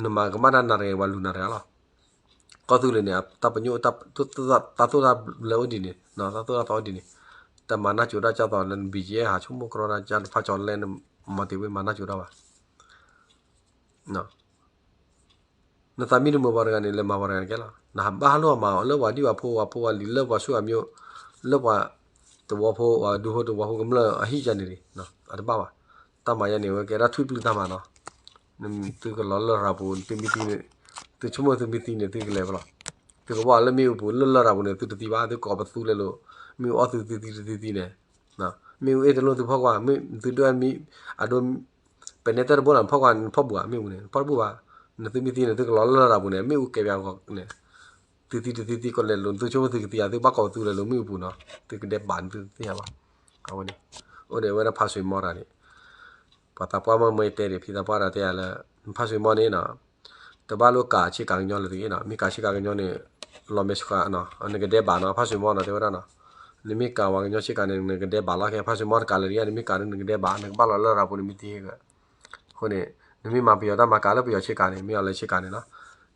နမၤကမၣ်တၢ်နၤတဂၤ ပှၤလူၤနၤတဂၤလီၤ ကီၢ်သူလ့ၤန့ၣ် တၢ်ပညိၣ် တၢ်သိၣ်တၢ်ဘျၢအိၣ်ဒ်န့ၣ်, တၢ်သိၣ်တၢ်သီအိၣ်ဒ်န့ၣ်, တမၤနၢ်ကၠိတၢ်ကၢ်သိးလၢ ဘံၣ်ယဲ ဟးဆိကမိၣ်ကြီတၢ်ကၢ် ဖးကၠီၤလဲၣ် နမီၤတ့ၤဝ့ၢ် မၤနၢ်ကၠိတၢ်ဘၣ်, နသးမံတမုာ်ပှၤတဂၤန့ၣ် လဲၤမၤပှၤတဂၤန့ၣ်ကဲလီၤ, နဟးဘၣ်ဟးလိာ်အမၤအီၤလၢပှၤဒံၣ်ပှၤဖိ ပှၤဖိပှၤလံၤ လၢပှၤဆူၣ်ပှၤမၠိၣ်, လၢပှၤသဝီဖိ ပှၤဒူဖိသဝီဖိကမျၢၢ်အဟံၣ်ယါန့ၣ်လံ, အတဘၣ်ဘၣ်, တၢ်မၤယါန့ၣ် အဝဲကဲဒၣ်ထွံၣ်ပျုၢ်တၢ်မၤနီၤ, သုကလီၤလၢရၤပူၤ သုမ့ၢ်သံန့ၣ်, သုဆိကမိၣ်သုမ့ၢ်သံန့ၣ် သုကလဲၤဖဲလဲၣ်, သုကဘၣ်လၢမ့ၣ်အူပူၤ လၢလရာ်ပူၤန့ၣ် သုတသံဘၣ်, သုကိးပသူလဲၤလိာ်, မ့ၣ်အူအီၣ်သုသံသုတသံန့ၣ်, မ့ၣ်အူအ့ၣ်တလိၣ်သုဖီၣ်ကွၢ်, မ့ၢ်သုဒွဲၣ်မ့ၢ်အဒိ ပနဲတၢ်တဘိလီၤ နဖီၣ်ကွၢ် နဖီၣ်ဘူးဧါ မ့ၣ်အူန့ၣ် နဖီၣ်တဘူးဘၣ်, နသုမ့ၢ်သံန့ၣ် သုကလီၤလၢလရာ်ပူၤန့ၣ် မ့ၣ်အူကဲပၠးဂီၤန့ၣ်, သုသံတသံသံကိးလဲၤလိာ် သုဆိကမိၣ်သုကသံဧါ သုဘၣ်ကိးပသူလဲၤလိာ်မ့ၣ်အူပူၤနီၤ, သုကဒဲးဘးန့ၣ် သုတသ့ၣ်ညါဘၣ်, အဝဲန့ၣ်, အိၣ်ဒီးဝဲဒၣ်ဖါစွံမီတဂၤန့ၣ် ပှၤသးပှၢ်မ့ၢ်မ့ၢ်တဲဒံး ဖံသးပှၢ်ဒီးတဲယၤလၢ ဖါစွံမီန့ၣ်နီၤ, တဘၣ်လိၣ်ကးဆ့ကၤကညီလၢသုဂ့ၤနီၤ, မ့ၢ်ကးဆ့ကၤကညီန့ၣ် လီၤမဲာ်ဆှးနီၤ, နကဒဲးဘးနီၤ ဖါစွံမီနီၤ တဲဝဲဒၣ်နီၤ, နမ့ၢ်ကးပှၤကညီဆ့ကၤန့ၣ် နကဒဲးဘးလီၤ ခဲ ဖါစွံမီတကးလၢာ်တယါ နမ့ၢ်ကးဒီးနကဒဲးဘး နကဘၣ်လီၤလၢရၤပူၤန့ၣ်မ့ၢ်သံဂ့ၤ, အဃိန့ၣ် နမ့ၢ်မၤပယီၤတၢ်မၤကးလၢပယီၤဆ့ကၤန့ၣ် မ့ၢ်အီၤလၢဆ့ကၤန့ၣ်လီၤ,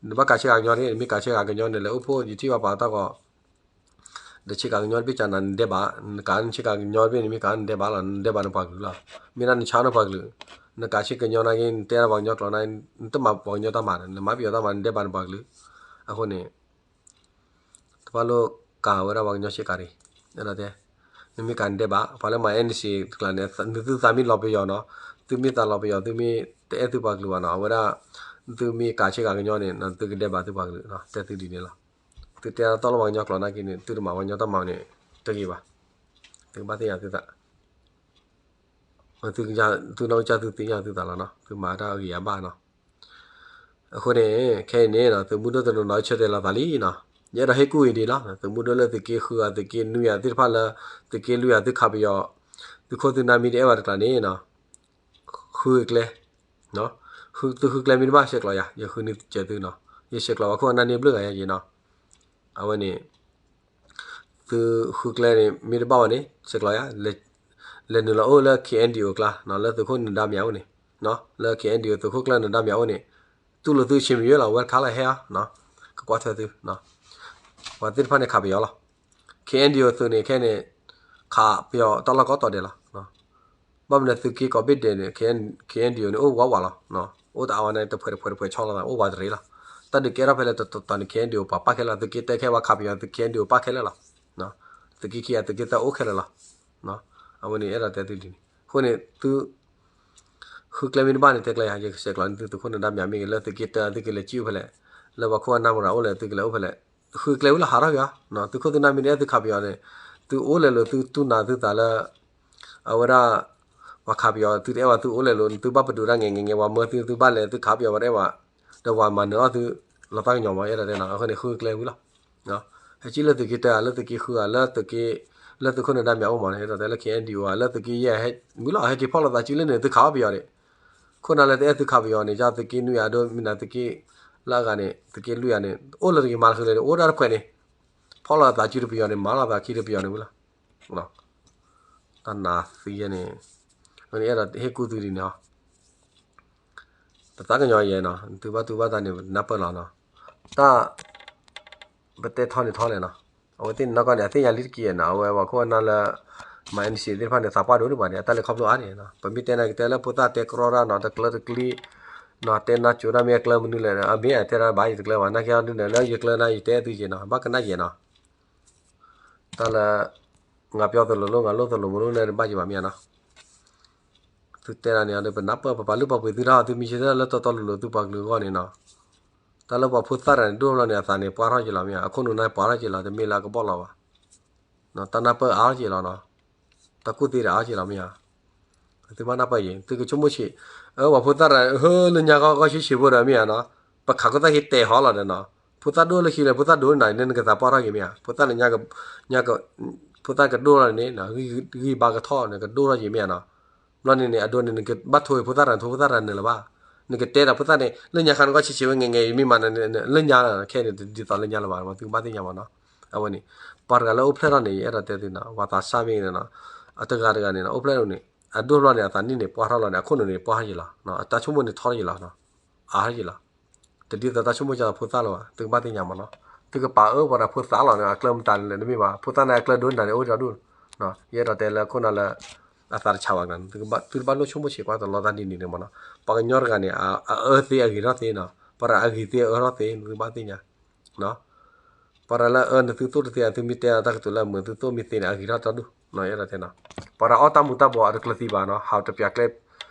နဘၣ်ကးဆ့ကၤကညီန့ၣ် နမ့ၢ်ကးဆ့ကၤကညီန့ၣ် လဲၤအိၣ်ဖှိၣ်ယထံၣ်ဘၣ်ပှၤတၢ်ဂီၤ ဒီးဆ့ကၤကညီတဘ့ၣ်ကနၤ နဒဲးဘး, နကးနဆ့ကၤကညီတဘ့ၣ်န့ၣ် မ့ၢ်ကးနဒဲးဘးလီၤ, နဒဲးဘးနပှၤကလုာ်လီၤ, မ့ၢ်ဒၣ်နဆါနပှၤကလုာ်, နကးဆ့ကၤကညီနာ်က့ နတဲဒၣ်ပှၤကညီကျိာ်နာ်က့ နတမၤပှၤကညီတၢ်မၤဒီး နမၤပယီၤတၢ်မၤ နဒဲးဘးနပှၤကလုာ်, အဃိန့ၣ် တဘၣ်လိၣ်ကးဝဲဒၣ်ပှၤကညီဆ့ကၤန့ၣ်, အဲၣ်ဒိးတဲ, နမ့ၢ်ကးနဒဲးဘး, ပှၤလၢမၤ NCA တကျါန့ၣ် နသုသးမ့ၢ်လီၤပယီၤနီၤ, သုမ့ၢ်သးလီၤပယီၤ သုမ့ၢ်တအဲၣ်သုပှၤကလုာ်ဘၣ်နီၤ, အဝဲဒၣ် သုမ့ၢ်ကးဆ့ကၤကညီန့ၣ် သုကဒဲးဘးသုပှၤကလုာ်, တဲသုဒ်န့ၣ်လီၤ, သုတဲတၢ်တီလၢပှၤကညီကျိာ်နာ်က့န့ၣ် သုတမၤပှၤကညီတၢ်မၤန့ၣ် တဂ့ၤဘၣ်, သုကဘၣ်သ့ၣ်ညါသုသး သုနီၢ်ကစၢ်သုသ့ၣ်ညါသုသးလီၤနီၤ, သုမၤတၢ်အဂ့ၤအဘၣ်နီၤ, အဃိန့ၣ် ခဲအံၤန့ၣ် သုးမုၢ်ဒိၣ်တနီၤနီၤဆၢတဲာ်လီၤသးလံနီၤ, ယအဲၣ်ဒိးဟ့ၣ်ကူၣ်အံၤဒ်လီၤ, သုးမုၢ်ဒိၣ်လၢသုးက့ဃုဂၤ သုးက့နွံဂၤသ့ၣ်တဖၣ်လၢ သုးက့လွံၢ်ဂၤ သုခးပယီၤ, သုခိၣ်သုနၢ်မ့ၢ်တအဲၣ်ဘၣ်တကျါန့ၣ် ဃုကျဲ, သုဃုကျဲမ့ၢ်တဘၣ်ဆဲးကျိးယၤ, ယဃုန့ၢ်စၢၤသုနီၤ, ယဆဲးကျိးပှၤခိၣ်အနၢ်န့ၣ်ဘျုးဂၤယၤက့ၤနီၤ, အဝဲန့ၣ် သုဃုကျဲန့ၣ် မ့ၢ်တဘၣ်ဘၣ်န့ၣ် ဆဲးကျိးယၤ, လဲၤနုာ်လီၤအိၣ်လၢ KNDO အကျါ လၢသုးခိၣ်နဒါမၠးအိၣ်န့ၣ်, လၢ KNDO သုးခိၣ်ကျၢၢ်နဒါမၠးအိၣ်န့ၣ်, တူၢ်လိာ်သုဆ့မယွဲလီၤ welcome လီၤဟဲဧါ, ကကွၢ်ထွဲသု, ပှၤသ့ၣ်တဖၣ်န့ၣ်ခးပယီၤလီၤ, KNDO သုးန့ၣ်ခဲန့ၣ် ခးပယီၤတၢ်လီၢ်ကိးတီၤဒဲးလီၤ ဘၣ်မနုၤသုးက့ကိးဘ့ၣ်ဒဲးန့ၣ် KNDO န့ၣ် အိၣ်ဝးဝးလီၤ, အိၣ်တအါဝဲန့ၣ် တဖှဲးတဖှဲးတဖှဲးဆီလီၤသး အိၣ်ဝးတရံးလီၤ, တၢ်ဒုးကဲထီၣ်ဖဲလဲၣ်တတီၤတီၤန့ၣ် KNDO ပှၤပၣ်ခဲလၢာ် သုးက့တၢ်ခဲပှၤခးပယီၤ KNDO ပၣ်ခဲလၢာ်လီၤ, သုးက့ခံဂၤ သုးက့သၢအိၣ်ခဲလၢာ်လီၤ, အဝဲန့ၣ်အဲၣ်ဒိးတဲသုဒ်န့ၣ်, အဃိန့ၣ် သု ဃုကျဲမ့ၢ်တဘၣ်န့ၣ် တဲကျဲယၤ ယကဆဲးကျိးန့ၢ်သုးခိၣ်နဒါမၠးမ့ၢ်ဂ့ၤ လၢသုးက့တၢ် သုကလဲၤစံၣ်အိၣ်ဖဲလဲၣ်, လၢပှၤခိၣ်အနၢ်မရၤအိၣ်လဲၣ် သုကလဲၤအိၣ်ဖဲလဲၣ်, ဃုကျဲဝံၤလၢဟးထီၣ်က့ၤအီၤ, သုးခိၣ်သုနၢ်မ့ၢ်တအဲၣ်သုခးပယီၤန့ၣ်, သုအိၣ်လဲၤလိာ်သုတူၢ်နၤသုသးလၢ အဝဲဒၣ် ပှၤခးပယီၤ သုတအဲၣ်ဝဲသုအိၣ်လဲၣ်လိၤ သုဘၣ်ပဒုးတၢ်ငဲၤငဲၤငဲၤ ပှၤမၢသု သုဘၣ်လဲၤသုခးပယီၤ ပှၤတအဲၣ်ဝဲ ဒီးပှၤမၤနၢၤအီၣ်သု လီၤသးကညီၤမး ယအဲၣ်ဒိးတဲနီၤ အဃိန့ၣ် ဃုကျဲဝံၤလီၤ. ဟဲကံၣ်လၢသုးက့တၢ လၢသုးက့ဃုဂၤ လၢသုးက့ လၢသုးခိၣ်နၢၤဒါမၠးအိၣ်မးန့ၣ် ယအဲၣ်ဒိးတဲလၢ ခ့ၣ်အဲၣ်ဒံၣ်အိၣ်ဧါ လၢသုးက့ယဲၢ် ဝံၤလီၤ ဟဲက့ၤဖီၣ်လိာ်သးစုလၢန့ၣ် သုခးအီၣ်ပယီၤန့ၣ် ခိၣ်နၢ်လၢတအဲၣ်သုခးပယီၤန့ၣ် ယသုးက့နွံဂၤဒိ မ့ၢ်နသုးက့လၢအဂၤန့ၣ် သုးက့လွံၢ်ဂၤန့ၣ် အိၣ်လၢတဂ့ၤမၤတဃုာ်လၢၤန့ၣ် အိၣ်ဒၣ်တဖှဲးန့ၣ် ဖီၣ်လိာ်သးစုတပယီၤန့ၣ် မၤလိာ်သးခံတပယီၤန့ၣ်ဝံၤလီၤ. တၢ်နးသံယဲန့ၣ် အဝဲန့ၣ်အဲၣ်ဒိးဟ့ၣ်ကူၣ်သုဒ်န့ၣ်ဟီ ပသးကညီၤယဲနီၤ သုဘၣ်တူၢ်ဘၣ်တၢ်န့ၣ် ပနၢ်ပၢၢ်လီၤနီၤ တၢ် ပတဲထီန့ၣ်ထီလဲၣ်နီၤ အဝဲသ့ၣ်န့ၣ်နီၢ်ကီၢ်န့ၣ် အသ့ၣ်ညါလံတက့ၢ်နီၤ အဝဲပှၤခိၣ်နၢ်လၢ မၤ NCA သ့ၣ်တဖၣ်န့ၣ် သးပှၢ်ဒိၣ်ဒိၣ်ဘၣ်န့ၣ် အတၢ်လဲၤခီဖျိအါန့ၣ်နီၤ ပမ့ၢ်တဲန့ၣ်ကတဲလၢဖိသၣ်တဲကြီတၢ်နီၤ တကျၢတကျံ နီၤ တဲနၢ်ကၠိတၢ်မ့ၢ်အကျၢမနုၤလဲၣ် အမ့ၢ်အတဲတၢ်ဘၣ်ယတကျၢဘၣ် နာ်က့အီၤဒုးန့ၣ် လၢယကျၢန့ၣ် ယတဲသုယဲနီၤ ဘၣ်ကနၣ်ယဲနီၤ တၢ်လၢ ငါပြောသလိုလုပ် ငါလုပ်သလိုမလုပ်န့ၣ် တဘၣ်ယံၤဘၣ်မ့ၢ်ဧါနီၤ သုတဲဒၣ်န့ၣ်ဒီး ပနၢ်ပၢၢ်ပပာ်လုၢ်ပာ်ပှ့ၤသုတၢ် သုမံၤဆ့တၢ်လၢတီတီလိၤလိၤ သုပှၤကလုာ်အဂီၢ်န့ၣ်နီၤ တၢ်လၢပှၤဖိသၣ်တဂၤန့ၣ် ဒိၣ်ထီၣ်လီၤန့ၣ် အသးန့ၣ် ပှၢ်ထီၣ်က့ၤလီၤမ့ၢ်ဧါ အခိၣ်နူာ်န့ၣ် ပှၢ်ထီၣ်က့ၤလီၤ တမ့ၢ်လၢအကဘီၣ်လီၤဘၣ် တၢ်နၢ်ပၢၢ်အါထီၣ်က့ၤလီၤနီၤ တၢ်ကူၣ်သ့ဒီးအါထီၣ်က့ၤလီၤမ့ၢ်ဧါ သုဘၣ်နၢ်ပၢၢ်ယံၤ သုကဆိကမိၣ်ဆံး အၢ ပှၤဖိသၣ်တဂၤ ဟၢလၢညါဃီ ဂီၢ်ဆံဆံးဖိဒီးမ့ၢ်ဧါနီၤ ပခးခိၣ်သၣ်ခံတဲာ်ဟီလီၤဒီးနီၤ ဖိသၣ်ဒိၣ်လၢခံလဲၣ် ဖိသၣ်ဒိၣ်န့ၣ် နကသးပှၢ်ထီၣ်က့ၤမ့ၢ်ဧါ ဖိသၣ်န့ၣ် ဖိသၣ်ကဒိၣ်လီၤန့ၣ် ဂံၢ်ဘါကထီၣ်န့ၣ် ကဒိၣ်ထီၣ်က့ၤမ့ၢ်ဧါနီၤ ဘျီန့ၣ်န့ၣ် အဒိန့ၣ် နကဘၣ်ထိၣ်ဖိသၣ်တဂၤ ထိၣ်ဖိသၣ်တဂၤနၢၤလၢၤဘၣ် နကတဲဒီးဖိသၣ်န့ၣ် လၢညါခါနဂီၢ်ဆံးဆံးဝဲ ငဲၤငဲၤ ယမ့ၢ်မၤနၤန့ၣ် လၢညါ ခဲအံၤန့ၣ် တဒ်သိးလၢညါလၢၤဘၣ် သုကဘၣ်သ့ၣ်ညါမးနီၤ အဝဲန့ၣ် ပှၤတဂၤလၢအိၣ်ဖျဲၣ်ထီၣ်န့ၣ် ယအဲၣ်ဒိးတဲသုနီၤ ပှၤသးစၢ်မ့ၢ်ဂ့ၤန့ၣ်နီၤ အတဂၤတဂၤန့ၣ်နီၤ အိၣ်ဖျဲၣ်ထီၣ်န့ၣ် အဒိၣ်ထီၣ်န့ၣ် အသးနံၣ်န့ၣ် ပှၢ်ထီၣ်လီၤန့ၣ် အခိၣ်နူာ်န့ၣ် ပှၢ်ထီၣ်ယံၤလီၤ အတၢ်ဆိကမိၣ်န့ၣ်ထီၣ်ယံၤလီၤ အါထီၣ်ယံၤလီၤ တဒ်သိးတၢ်ဆိကမိၣ်ကၢ်ဖိသၣ်လၢၤဘၣ် သုကဘၣ်သ့ၣ်ညါမးနီၤ သုကပာ်အၢပှၤဒီးဖိသၣ်လီၤန့ၣ် အကျၢမတၤလဲၣ်တမ့ၢ်ဘၣ် ဖိသၣ်န့ၣ် အကျၢဒိၣ်နတၢ်န့ၣ် အိၣ်ဒီဒူၣ် ယအဲၣ်ဒိးတဲလၢခိၣ်နၢ်လၢ အသးတဆးဘၣ်ကျါန့ၣ် သုတဘၣ်လိၣ်ဆိကမိၣ်ဆံးကွၢ်တလီတၢ်ဒ်န့ၣ်န့ၣ်မးနီၤ ပှၤကညီတဂၤန့ၣ် အအၢသ့အဂ့ၤထီၣ်သ့နီၤ ပှၤတဂၤအဂ့ၤသ့အအၢထီၣ်သ့ သုကဘၣ်သ့ၣ်ညါ ပှၤတဂၤလၢအအၢန့ၣ် သုသိၣ်တသ့ သုမ့ၢ်တဲအတၢ်ကတိၤလၢအမုာ် သုသိၣ်မ့ၢ်သ့န့ၣ် အဂ့ၤထီၣ်တဒူၣ် ယအဲၣ်ဒိးတဲနီၤ ပှၤတဂၤအီၣ်တၢ်မူၤတၢ်ဘှီးအတကျၢၤသံဘၣ်နီၤ ဟးတပျးကျဲ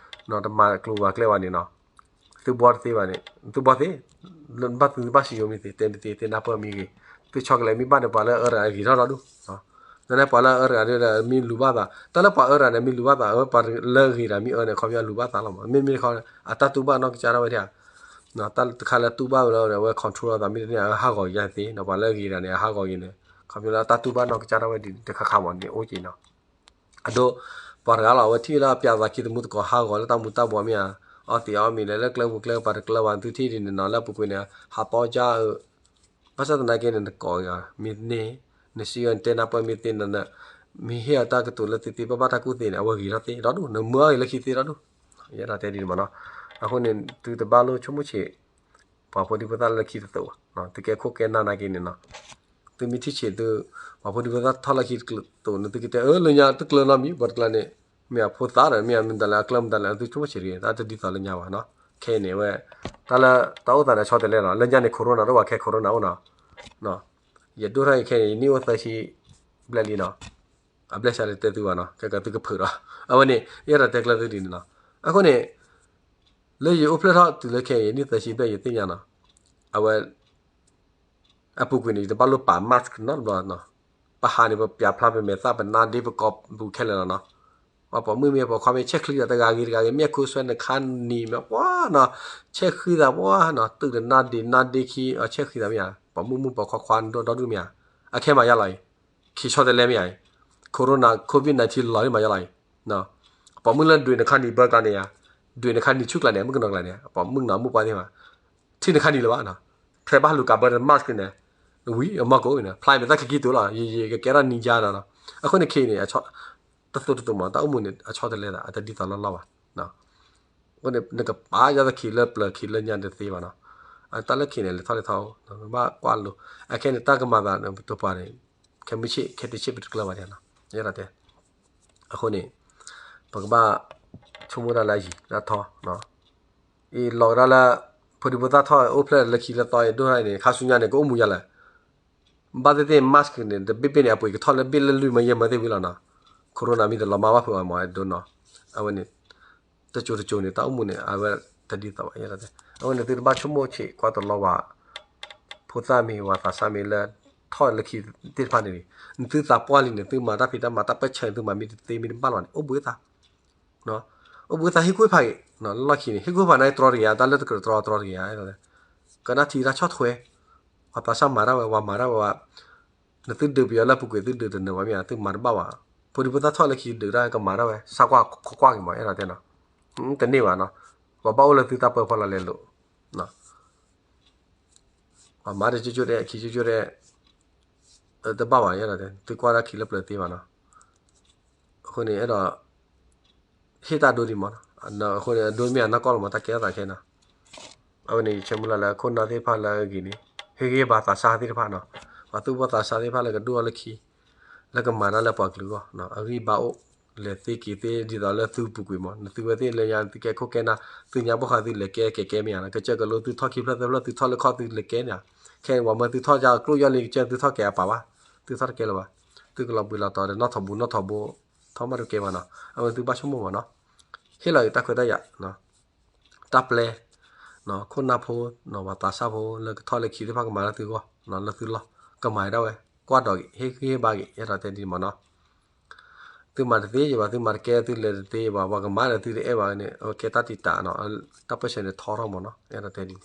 တမၤကျိၤဝဲကျဲဝဲန့ၣ်နီၤ သုဘှီတသ့ဘၣ်န့ၣ် သုဘှီသ့ ဘၣ်သုဘၣ်စံယိၤမ့ၢ်သ့ တဲမ့ၢ်သ့ သ့နၢ်ပၢၢ်မ့ၢ်ဂ့ၤ သုဆီကလဲၤမ့ၢ်ဘၣ်န့ၣ် ပှၤလၢအအၢတဂၤအဂ့ၤထီၣ်တဒူၣ် နန့ၣ်ပှၤလၢအအၢတဂၤဒီး မ့ၢ်လူၤဘၣ်သး တၢ်လၢပှၤအၢတဂၤန့ၣ် မ့ၢ်လူၤဘၣ်သး အဝဲပှၤလၢအဂ့ၤတဂၤမ့ၢ်အၢန့ၣ် ခီပညီလူၤဘၣ်သးလီၤမး မ့မ့ၢ်တခီ အတၢ်တူၢ်ဘၣ်နီၢ်ကစၢ်ဒၣ်ဝဲဒၣ် တၢ်တခါလၢတူၢ်ဘၣ်ဝဲလၢအဝဲ control အသးမ့ၢ်တန့ၢ် အဟးဂီၤက့ၤယါသ့ ဒီးပှၤလၢအဂ့ၤတဂၤန့ၣ် အဟးဂီၤက့ၤန့ၣ် ခီပညီလၢအတၢ်တူၢ်ဘၣ်နီၢ်ကစၢ်ဒၣ်ဝဲဒ်တခါခါမးန့ၣ် အိၣ်က့ၤနီၤ အဒိ ပှၤတဂၤလီၤ အဝဲထံၣ်လၢအပျးသးခံသမူသကိး ဟးဂီၤလၢတၢ်မူၤတၢ်ဘှီးမ့ၢ်ဧါ အီသံးအီမံၤလဲၣ် လၢကျဲပူၤကျဲပှၤတကျၢၤဘၣ် သုထံၣ်ဒ်န့ၣ်နီၤ လၢအပူၤကွံာ်န့ၣ် ဟးသီကါအၢ ဘၣ်ဆၣ်သနာ်က့န့ၣ် နကိးဂၤမ့ၢ်န့ၢ် နစံးအၢ နတဲနၢ်ပၢၢ်မ့ၢ်သ့နီၤ မ့ၢ်ဟ့ၣ်အတၢ်ကတိၤလၢသ့သ့ဘၣ်ဘၣ် တၢ်ကူၣ်သ့န့ၣ် အဝဲဂ့ၤထီၣ်သ့ဒီဒူၣ် နမၢအီၤဂ့ၤလၢခံသ့ဒီဒူၣ် ယအဲၣ်ဒိးတဲဒ်န့ၣ်မးနီၤ အဃိန့ၣ် သုတဘၣ်လိၣ်ဆိကမိၣ်ဆံး ပှၤဖိဒံဖိသၣ်လၢခံတသိးဘၣ် သုကဲခိၣ်ကဲနၢ်နာ်က့န့ၣ်နီၤ သုမ့ၢ်ထံၣ်ဆံးသု ပှၤဖိဒံဖိသၣ်ထီၣ်လၢခံတသိးန့ၣ် သုကတဲအၢ လၢညါတကျၢၤနီတမံၤ ပှၤတကျၢၤန့ၣ် မ့ၢ်အဖိသၣ်ဒီး မ့ၢ်အမနုၤလဲၣ် အကျၢၤမနုၤလဲၣ် သုဆိကမိၣ်ဆံးတဂ့ၤ တၢ်တဒ်သိးလၢညါဘၣ်နီၤ ခဲအံၤန့ၣ်ဝဲ တၢ်လၢတၢ်အိၣ်သးန့ၣ် အဆီတလဲလီၤ လၢညါန့ၣ် corona တအိၣ်ဘၣ် ခဲ corona အိၣ်နီၤ ယဒိၣ်ထီၣ်အံၤခဲအံၤ ယနံၣ်အိၣ်သၢဆံဘျဲၣ်လံနီၤ အဘျဲၣ်ဆၣ်တတဲသုဘၣ်နီၤ ကဲကဲသုကဖုးဒီး အဝဲန့ၣ် ယအဲၣ်ဒိးတဲကျၢၤသုဒ်န့ၣ်နီၤ အဃိန့ၣ် လၢယအိၣ်ဖျဲၣ်ထီၣ်တုၤလၢခဲအံၤ ယနံၣ်သၢဆံဘျဲၣ်ယသ့ၣ်ညါနီၤ အဝဲ အပူၤကွံာ်န့ၣ် ယတဘၣ်လိၣ်ပာ် mask နီတဘျီနီၤ ပဟးန့ၣ် ပပျးဖျါပမဲာ်သၣ် ပနါဒ့ ပကိာ်ပူၤခဲလၢာ်လီၤနီၤ ပှၤပိာ်မုၣ်မ့ၢ်ပိာ်ခွါမ့ၢ် ဆဲၣ်ချံသးတဂၤဂ့ၤတဂၤဂ့ၤ မ့ၢ်အခိၣ်ဆွဲနခါနံၤမ့ၢ်ပှၤနီၤ ဆဲၣ်ဃံသးပှၤနီၤ တုၤတနါဒ့နါဒ့ခံ အဆဲၣ်ဃံသးမ့ၢ်ဧါ ပိာ်မုၣ်မုၣ်ပိာ်ခွါခွါဒိၣ်ဒီဒူၣ်မ့ၢ်ဧါ အခဲမၤယါလီၤအံၤ ခံဆီတလဲမ့ၢ်ဧါအံၤ corona covid nineteen လီၤမၤယါလီၤအံၤ ပိာ်မုၣ်လၢဒွံးနခါနံၤဘၢကျါန့ၣ်ဧါ ဒွံးနခါနံၤဆူၣ်ကျါန့ၣ် မုၣ်ကနီၤကျါန့ၣ် ပိာ်မုၣ်နီၤမုၣ်ပှၢ်သ့ၣ်မး ထံၣ်နခါနံၤလၢၤဘၣ်နီၤ ဖဲဘၣ်လူၤကးဘၢ mask န့ၣ် ဝံၤအမီၢ်ကိးန့ၣ် ဖျါမ့ၢ်သၣ်ခံကံတိၤလီၤ ယယကကဲထီၣ်နံၤယါနီၤ အဃိန့ၣ်ခဲအံၤန့ၣ် တသိးတသိးမး တၢ်အိၣ်မူန့ၣ် အဆီတလဲသး အတဒ်သိးလီၢ်လီၢ်ဘၣ် အဃိန့ၣ် နကပာ်ယါသခံလၢပျၢၤခံလၢညါတသ့ဘၣ်နီၤ အတၢ်လၢခံန့ၣ် လဲၤထီၣ်လဲၤထီၣ် ဘၣ်ကွၢ်လိ အခဲန့ၣ် တၢ်ကမၤသးတပှၤန့ၣ် ခဲမုၢ်ဆ့ၣ် ခဲတဆ့ၣ်ပတကျၢၤဘၣ်န့ၣ်နီၤ ယဲဒၣ်တဲ အဃိန့ၣ် ပကဘၣ်ဆိကမိၣ်တၢ်လၢအယံၤလၢအထီ အံၤလီၤကဒါလၢ ဖိဒံဖိသၣ်ထီၣ်အိၣ်ဖျဲၣ်လၢခံလၢသီအံၤဒိၣ်ထီၣ်အံၤန့ၣ် ခါဆူညါန့ၣ် ကအိၣ်မူယါလဲၣ် ဘၣ်သ့ၣ်သ့ၣ် mask န့ၣ် တဘ့ၣ်ဘ့ၣ်န့ၣ် အပှ့ၤကထီၣ်လၢဘ့ၣ်လၢလွံၢ်မၢယဲၢ်မၢသ့ၣ်ဝံၤလီၤနီၤ corona မ့ၢ်တလီၤမၢ်ဘၣ်ဖုးအီၤမးဒိနီၤ အဝဲန့ၣ် တစိၤတစိၤန့ၣ် တၢ်အိၣ်မူန့ၣ် အဝဲတဒ်သိးဘၣ်ယဲဒၣ်တဲ အဝဲန့ၣ်သုတဘၣ်ဆိကမိၣ်ဆံးကွၢ်တလီၤဝဲ ဖိသၣ်မ့ၢ်ဝဲသးစၢ်မ့ၢ်လၢ ထီၣ်လၢခံသ့ၣ်တဖၣ်န့ၣ်, နသုသးပှၢ်လံန့ၣ် သုမၤတၢ်ဖံးတၢ်မၤတၢ်ပၢၢ်ဆၢန့ၣ် သုမၤမ့ၢ်တသ့မ့ၢ်တဘၣ်လီၤန့ၣ် အိၣ်ဘှံးသး, အိၣ်ဘှံးသးဟ့ၣ်ကူၣ်ဖးက့ၤ, လီၢ်ခံန့ၣ် ဟ့ၣ်ကူၣ်ဖးန့ၣ်တြီတဂ့ၤဧါ, တၢ်လၢတကြၢးတြီတြီတဂ့ၤဧါ, ကနၣ်ထံတၢ်ဆီၣ်ထွဲ, ပှၤသးစၢ်မၤတၢ်ဝဲ ပှၤမၤတၢ်ဝဲ, နသုဒုးပယီၤလၢအပူၤကွံာ် သုဒုးတနၢၤဘၣ်မ့ၢ်ဧါ, သုမၤတဘၣ်ဘၣ်, ဖိဒံဖိသၣ်ထီၣ်လၢခံဒုးတၢ်ကမၤတၢ်ဝဲ ဆါကွၢ်ခိးကွၢ်က့ၤမး အဲၣ်ဒိးတဲနီၤ, တန့ၢ်ဘၣ်နီၤ, ပှၤဘၣ်အိၣ်လၢသုတၢ်ပၢဖီလာ်လဲၤလိာ် ပှၤမၤတကၠိကၠိဒဲး ခံကၠိကၠိဒဲး, တဘၣ်ဘၣ် အဲၣ်ဒိးတဲ သုကွၢ်တၢ်ခံလၢပျၢၤသ့ဘၣ်နီၤ, အဃိန့ၣ် အဲၣ်ဒိး ဟ့ၣ်တၢ်ဒိဒံးမးနီၤ, အဃိန့ၣ် အဒိမ့ၢ်အနီၢ်ကီၢ်လီၤမး တၢ်ကဲထီၣ်သးခဲနီၤ, အဝဲန့ၣ် ယဆၢမုၢ်လၢ်လၢခိၣ်နၢ်သ့ၣ်တဖၣ်လၢအဂ့ၤန့ၣ် ဟ့ၣ်ဂံၢ်ဘါသးစၢ်သ့ၣ်တဖၣ်နီၤ, ပှၤသူၣ်ဘီၣ်သးစၢ်သ့ၣ်တဖၣ်လၢကဒိၣ်ထီၣ်လၢခံ လၢကမၤတၢ်လၢပှၤကလုာ်အဂီၢ် အဂံၢ်ဘါအိၣ်, လဲၤသ့က့ၤသ့ ဒ်သိးလၢသုပူၤကွံာ်မး, နသုဝဲသ့ၣ်လၢညါ သုကဲခိၣ်ကဲနၢ်, သုညါဘီၣ်ဃးသုလဲၤကဲကဲကဲမ့ၢ်ဧါနီၤ, ကစၢၢ်ကလိသုထီၣ်ခံဖျၢၣ်သၢဖျၢၣ် သုထီၣ်လၢခီၣ်သုလဲၤကဲန့ၣ်, ခဲအံၤပှၤမၢသုထီၣ်ကၢကျိၣ်ယီၢ်လံ ကစၢၢ်သုထီၣ်ကဲအပၢ်ဘၣ်, သုထီၣ်တကဲလၢၤဘၣ်, သုကလီၤဘှံးလီၤတီၤဒီးနီၣ်ထိးဘူးနီၣ်ထိးဘူး, ထီၣ်မးတကဲဘၣ်နီၤ, အဝဲသုဘၣ်ဆိကမိၣ်မးနီၤ, ဟ့ၣ်လီၤက့ၤတၢ်ခွဲးတၢ်ယာ် တၢ်ပျဲ, ခိၣ်နၢ်ဖိ, ပှၤသးစၢ်ဖိလၢကထီၣ်လၢခံသ့ၣ်တဖၣ်ကမၤလၢသုဂီၢ်, လၢသုလီၢ်, ကမၤဒၣ်ဝဲ, ကွၢ်ဒီးက့ၤ ဟ့ၣ်ဂံၢ်ဟ့ၣ်ဘါက့ၤ အဲၣ်ဒိးတဲဒ်န့ၣ်မးနီၤ, သုမၤတသ့ယဘၣ် သုမၤတကဲ သုလဲၤတသ့ယဘၣ် ပှၤကမၤဒီးသုတအဲၣ်ဘၣ်န့ၣ် အဝဲကဲတၢ်တံာ်တာ်နီၤ, တၢ်ပၢၢ်ဆၢန့ၣ်ထီထီၣ်မးနီၤ အဲၣ်ဒိးတဲဒ်န့ၣ်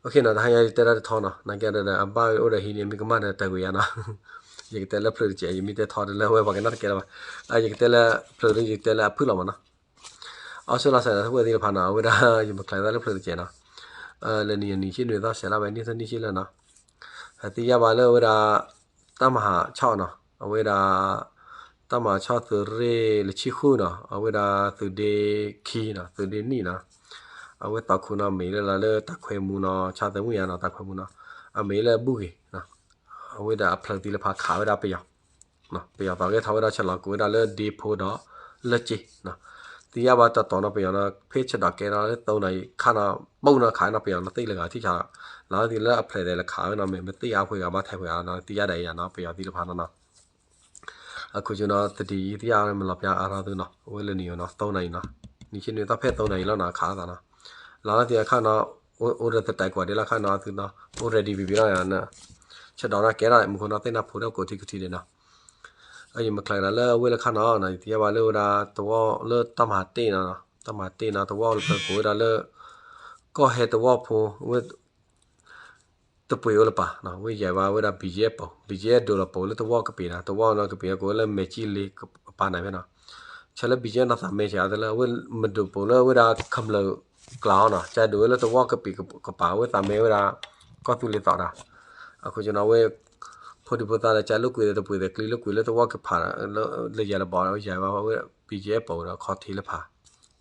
OK နီၤ, တဟါညါယတဲတၢ်တထီနီၤ, နာ်က့ဒီး အဘၣ်အိၣ်ဒီးဟံးန့ၢ်မ့ၢ်ကမၣ်ဒီးတၢ်ကွံာ်ယါနီၤ, ယကတဲလၢဖျၢၣ်တစဲး ယမ့ၢ်တဲထီတလၢဝဲပှၤကနၣ်တကဲလၢၤဘၣ်, ယကတဲလၢဖျၢၣ်ဒီး ယကတဲလၢအဖုၣ်လီၤမးနီၤ, အီစထြ့လီၤစဲးဒီး တဝဲသ့ၣ်တဖၣ်နီၤ အဝဲဒၣ် ယမၤကျဲသးလၢဖျၢၣ်တစဲးနီၤ, လၢနံၣ်နံၣ်ဆံနွံသီစဲးလၢဝဲနံၣ်သၢနံၣ်ဆံလၢနီၤ, သ့ၣ်ညါဘၣ်လၢအဝဲဒၣ် တၢ်မၤဟးဆီၣ်နီၤ, အဝဲဒၣ် တၢ်မၤဆီၣ်သုးရ့ၣ်လၢဆံဃုနီၤ, အဝဲဒၣ်သုးဒ့ခံနီၤ သုးဒ့နံၣ်နီၤ, အဝဲသီခိၣ်နီၤ မ့ၢ်လၢလၢလၢတၢ်ခွဲးမူနီၤ ဆါသးမုၢ်ယါနီၤ တၢ်ခွဲးမူနီၤ, အမ့ၢ်လၢဘူၣ်ဂ့ၤ, အဝဲဒၣ်အဖျၢၣ်သံလၢဖးခးဝဲဒၣ်ပယီၤ, ပယီၤသီဂဲၤထီၣ်ဝဲဒၣ်ဆၢလီၤ ကိးဝဲဒၣ်လၢဒ့ဖိဒီးလၢက့နီၤ, သ့ၣ်ညါဘၣ်တတီၤနီၤ ပယီၤနီၤ ဖဲဆဲးဒီးကဲနီၤလၢသိနီၤ ခါနီၤ ပူၣ်နီၤခးနီၤ ပယီၤနီၤသ့ၣ်လၢဂၤထံၣ်ဆါ, လီၤသံလၢအဖျၢၣ်သဲးလၢခးဝဲနီၤ မ့ၢ်မ့ၢ်သ့ၣ်အါဖှဲဂၤဘၣ်ထဲဖှဲဂၤနီၤ သ့ၣ်ညါဒၣ်အံၤယါနီၤ ပယီၤသံလၢဖးနီၤနီၤ အခိၣ်ကၠိနီၤ တဒ်အံၤသ့ၣ်ညါမ့ၢ်လီၤပျါအါထီၣ်သုနီၤ အဝဲလၢနံၤနီၤ သိနီၤအံၤနီၤ နံၤဆံနွံသီဖဲသိနီၤအံၤလီၤနီၤ ခးအသးနီၤ, လီၤသံအခါနီၤ အိၣ်ဒီးသတးကွၢ်ဒ်လီၤခါနီၤ သုနီၤ အိၣ် ready ဘံဘံလီၤယါနီၤ, ဆဲးဒီးနီၤကဲထီၣ်မူခိၣ်နီၤ သ့ၣ်နၢ်ဖိဒီးကိးထံကထံးဒဲးနီၤ, ယမၤကျဲဒၣ်လၢအဝဲလၢခါနီၤ ယသ့ၣ်ညါဘၣ်လၢဝဲဒၣ်သဝီလၢတၢ်မၤတ့ၢ်နီၤ တၢ်မၤတ့ၢ်နီၤ သဝီလၢပကိးဝဲဒၣ်လၢ ကီၢ်ဟဲသဝီဖိ ဝဲ တပှ့ၤအိၣ်လၢပၢ်, ဝဲယဲၢ်ဘၣ်ဝဲဒၣ် ဘံၣ်ယဲၢ်ပိာ်, ဘံၣ်ယဲၢ်ဒိးလီၤပိာ်လၢသဝီကပ့ၤနီၤ, သဝီနီၤကပ့ၤအကိးဝဲလၢ မဲာ်ကံလ့ကပၤန့ၣ်ဖဲနီၤ, ဆဲးလၢဘံၣ်ယဲၢ်နီၤသးမဲဆဲးအါတလၢ အဝဲမ့ၢ်ဒိးပိာ်လၢဝဲဒၣ်ကမျၢၢ်ကျါအီၤနီၤ, ကဒိးဝဲလၢသဝီကပ့ၤကပၤ အဝဲသးမဲဝဲဒၣ် ကီၢ်သူလ့ၤသီးတၢ်, အဃိကနီၤဝဲ ဖိဒံဖိသၣ်ဒီးကၢလိာ်ကွံာ်ဒီးတပှ့ၤဒီးကျံလိာ်ကွံာ်လၢသဝီကပၤ လၢယဲၢ်လၢၤဘီဒီး ယဲၢ်ဘၣ်ဝဲ ဘံၣ်ယဲၢ်ပိာ်ဒီးခီၣ်ထံးလၢဖး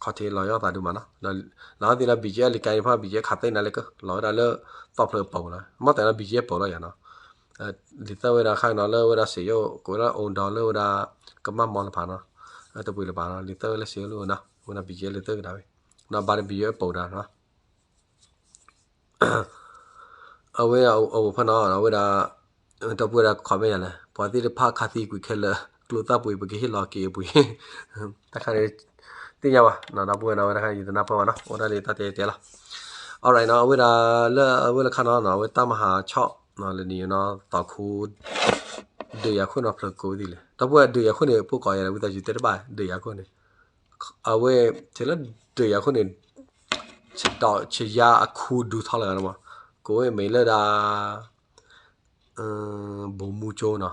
ခီၣ်ထံးလီၤယီၢ်သးဒုးမးနီၤ, လီၤသံလၢ ဘံၣ်ယဲၢ် လံကါအံၤတဖၣ် ဘံၣ်ယဲၢ် ခးသ့ၣ်နၤလၢကလီၤဝဲဒၣ်လၢ သီဖျၢၣ်ပိာ်လီၤ, မ့ၢ်တဲလၢ ဘံၣ်ယဲၢ် ပိာ်လီၤယါနီၤ, လံာ်သၢဝဲဒၣ်ခါနီၤ လၢဝဲဒၣ်စ့ယိၣ် ကိးဝဲဒၣ်အိၣ်ဒီးလၢဝဲဒၣ် ကမၣ်မီလၢဖးနီၤ, တပှ့ၤလၢၤဘၣ်နီၤ လံာ်သၢဝဲလၢစ့ယိၣ်လၢအိၣ်နီၤ ဝဲဒၣ် ဘံၣ်ယဲၢ် လံာ်သၢကဒါဝဲ, နီၤဘၣ်ဒီး ဘံၣ်ယဲၢ် ပိာ်ဒၣ်နီၤ အဝဲအအိၣ်ဖဲနီၤ အဝဲဒၣ် ဒီပုၢ်ဝဲၢ်ဒၣ် comment ယၤလဲၣ် ပှၤသ့ၣ်တဖၣ်ခးသံကွံာ်ခဲလၢာ် ကျိသၣ်ပှ့ၤ ပကဟ့ၣ်လီၤက့ၤအပှ့ၤ တၢ်ခါန့ၣ် သ့ၣ်ညါဘၣ် ဒီပုၢ်ဝဲၢ်နီၤ ဝဲတခါ ယတနၢ်ပၢၢ်ဘၣ်နီၤ အိၣ်ဒၣ်လၢတၢ်တဲတဲလီၤ alright နီၤ အဝဲဒၣ်လၢအဝဲလၢခါနီၤ အဝဲတၢ်မၤဟးဆီၣ်နီၤ လၢနံၤနီၤ သီခိၣ် ဒုးယၤခိၣ်နီၤ ဖျၢၣ်ကိးဝဲသ့ၣ်လဲၣ် ဒီပုၢ်ဝဲၢ် ဒုးယၤခိၣ်န့ၣ် ပိၢ်ကီးယၤလဲၣ် ဝံသးစူၤတဲတဘၣ် ဒုးယၤခိၣ်န့ၣ် အဝဲ ထဲလၢဒုးယၤခိၣ်န့ၣ် ဆဒီးဆယါအခူဒူထီလၢၤနီၤမး ကိးဝဲမ့ၢ်လၢဒၣ် ဘိၣ်မူကၠိနီၤ